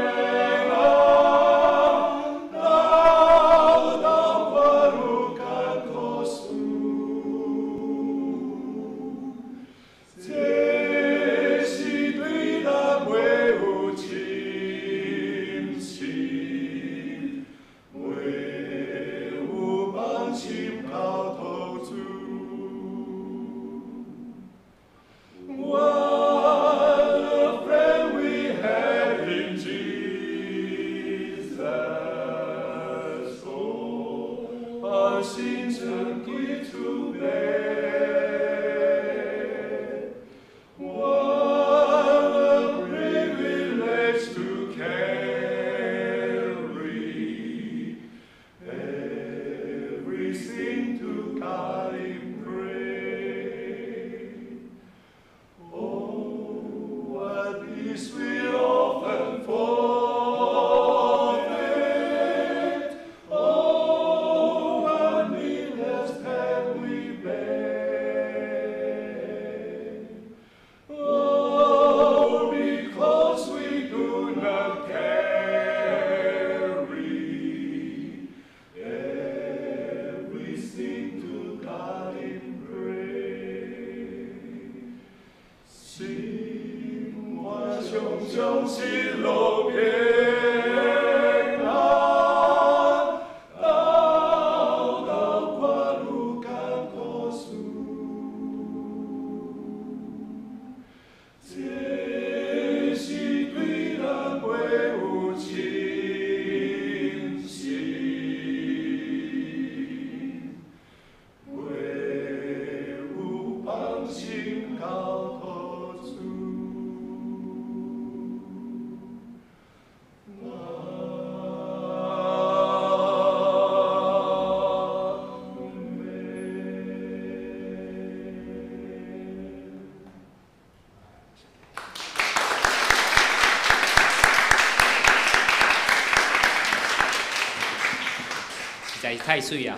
太媠啊！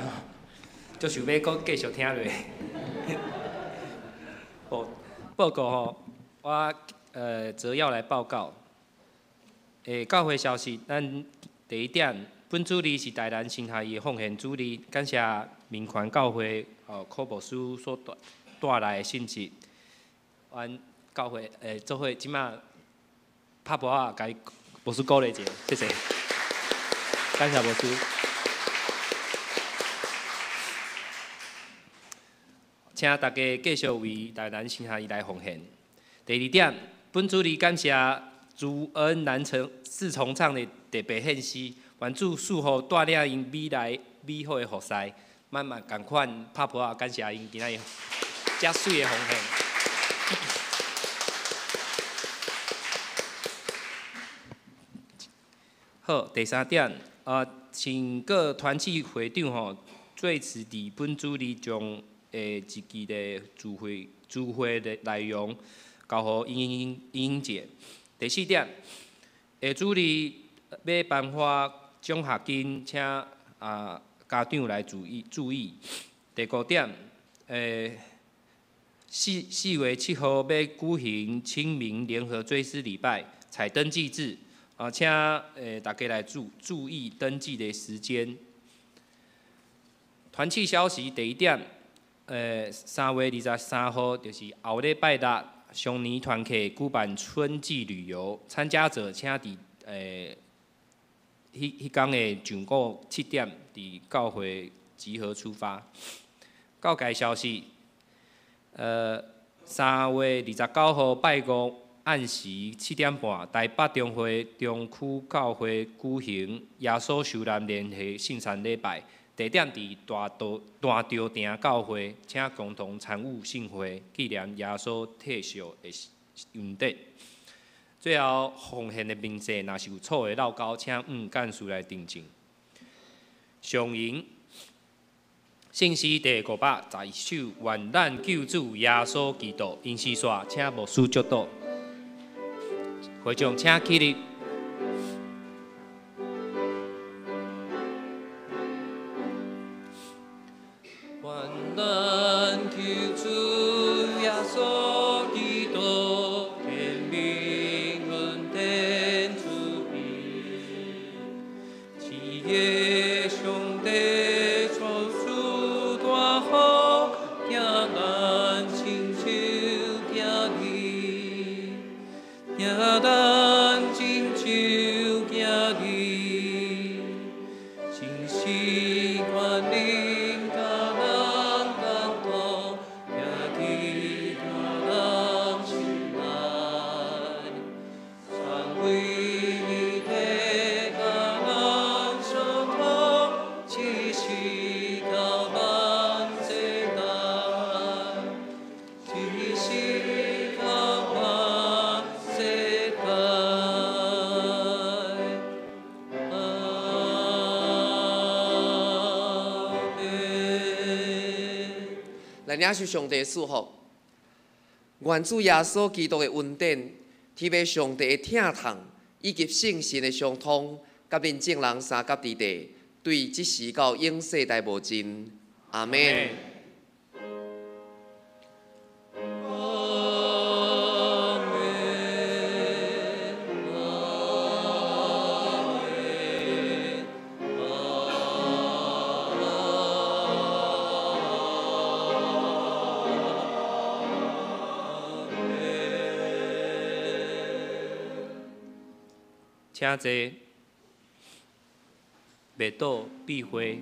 足想欲閣繼續聽落。報報告吼，我擇要來報告。教會消息，咱第一點，本主日是台南神學院奉獻主日，感謝民權教會吼柯牧師所帶來的信息。阮教會做伙這馬拍噗仔，共牧師鼓勵一下，謝謝。感謝牧師。請大家繼續為台南神學院來奉獻。第二點，本主日感謝朱恩南城四重唱的特別獻詩，願主賜福帶領𪜶美來美好的服事。咱嘛仝款拍噗仔，感謝𪜶今仔日遮媠的奉獻。好，第三點，請各團契會長吼，最遲佇本主日將的一期的聚會的內容交予英英姐。第四點，下主日欲頒發獎學金，請家長來注意注意。第五點， 4月7號要舉行清明聯合追思禮拜，採登記制，啊，請大家來注意登記的時間。團契消息第一點，3月23號就是後禮拜六，雙年團契舉辦春季旅遊，參加者請佇彼工的上午7點，佇教會集合出發。告解消息，3月29號拜五暗時7點半，台北中會中區教會舉行耶穌受難聯合聖餐禮拜，地點佇大稻埕教會，請共同參與聖會，紀念耶穌退休的恩典。最後，奉獻的明細，若是有錯的漏交，請向幹事來訂正。上引聖詩第511首，願咱救主耶穌基督，音詩煞，請牧師祝禱。會眾請起立。願咱救主耶穌基督，天命恩典慈悲，賜予上帝創始大福，行咱親手行你，行咱親手行你，真是權能佮咱同途，行佇大人心內，三位一體佮咱相通，一世到萬世代，一世到萬世代。阿們。來領受上帝的祝福，願主耶穌基督的恩典，天父上帝的疼痛，以及聖神的相通，佮恁眾人相佮佇地，對這時到永世代無盡。阿們。阿們，阿們，阿們。請坐，默禱閉會。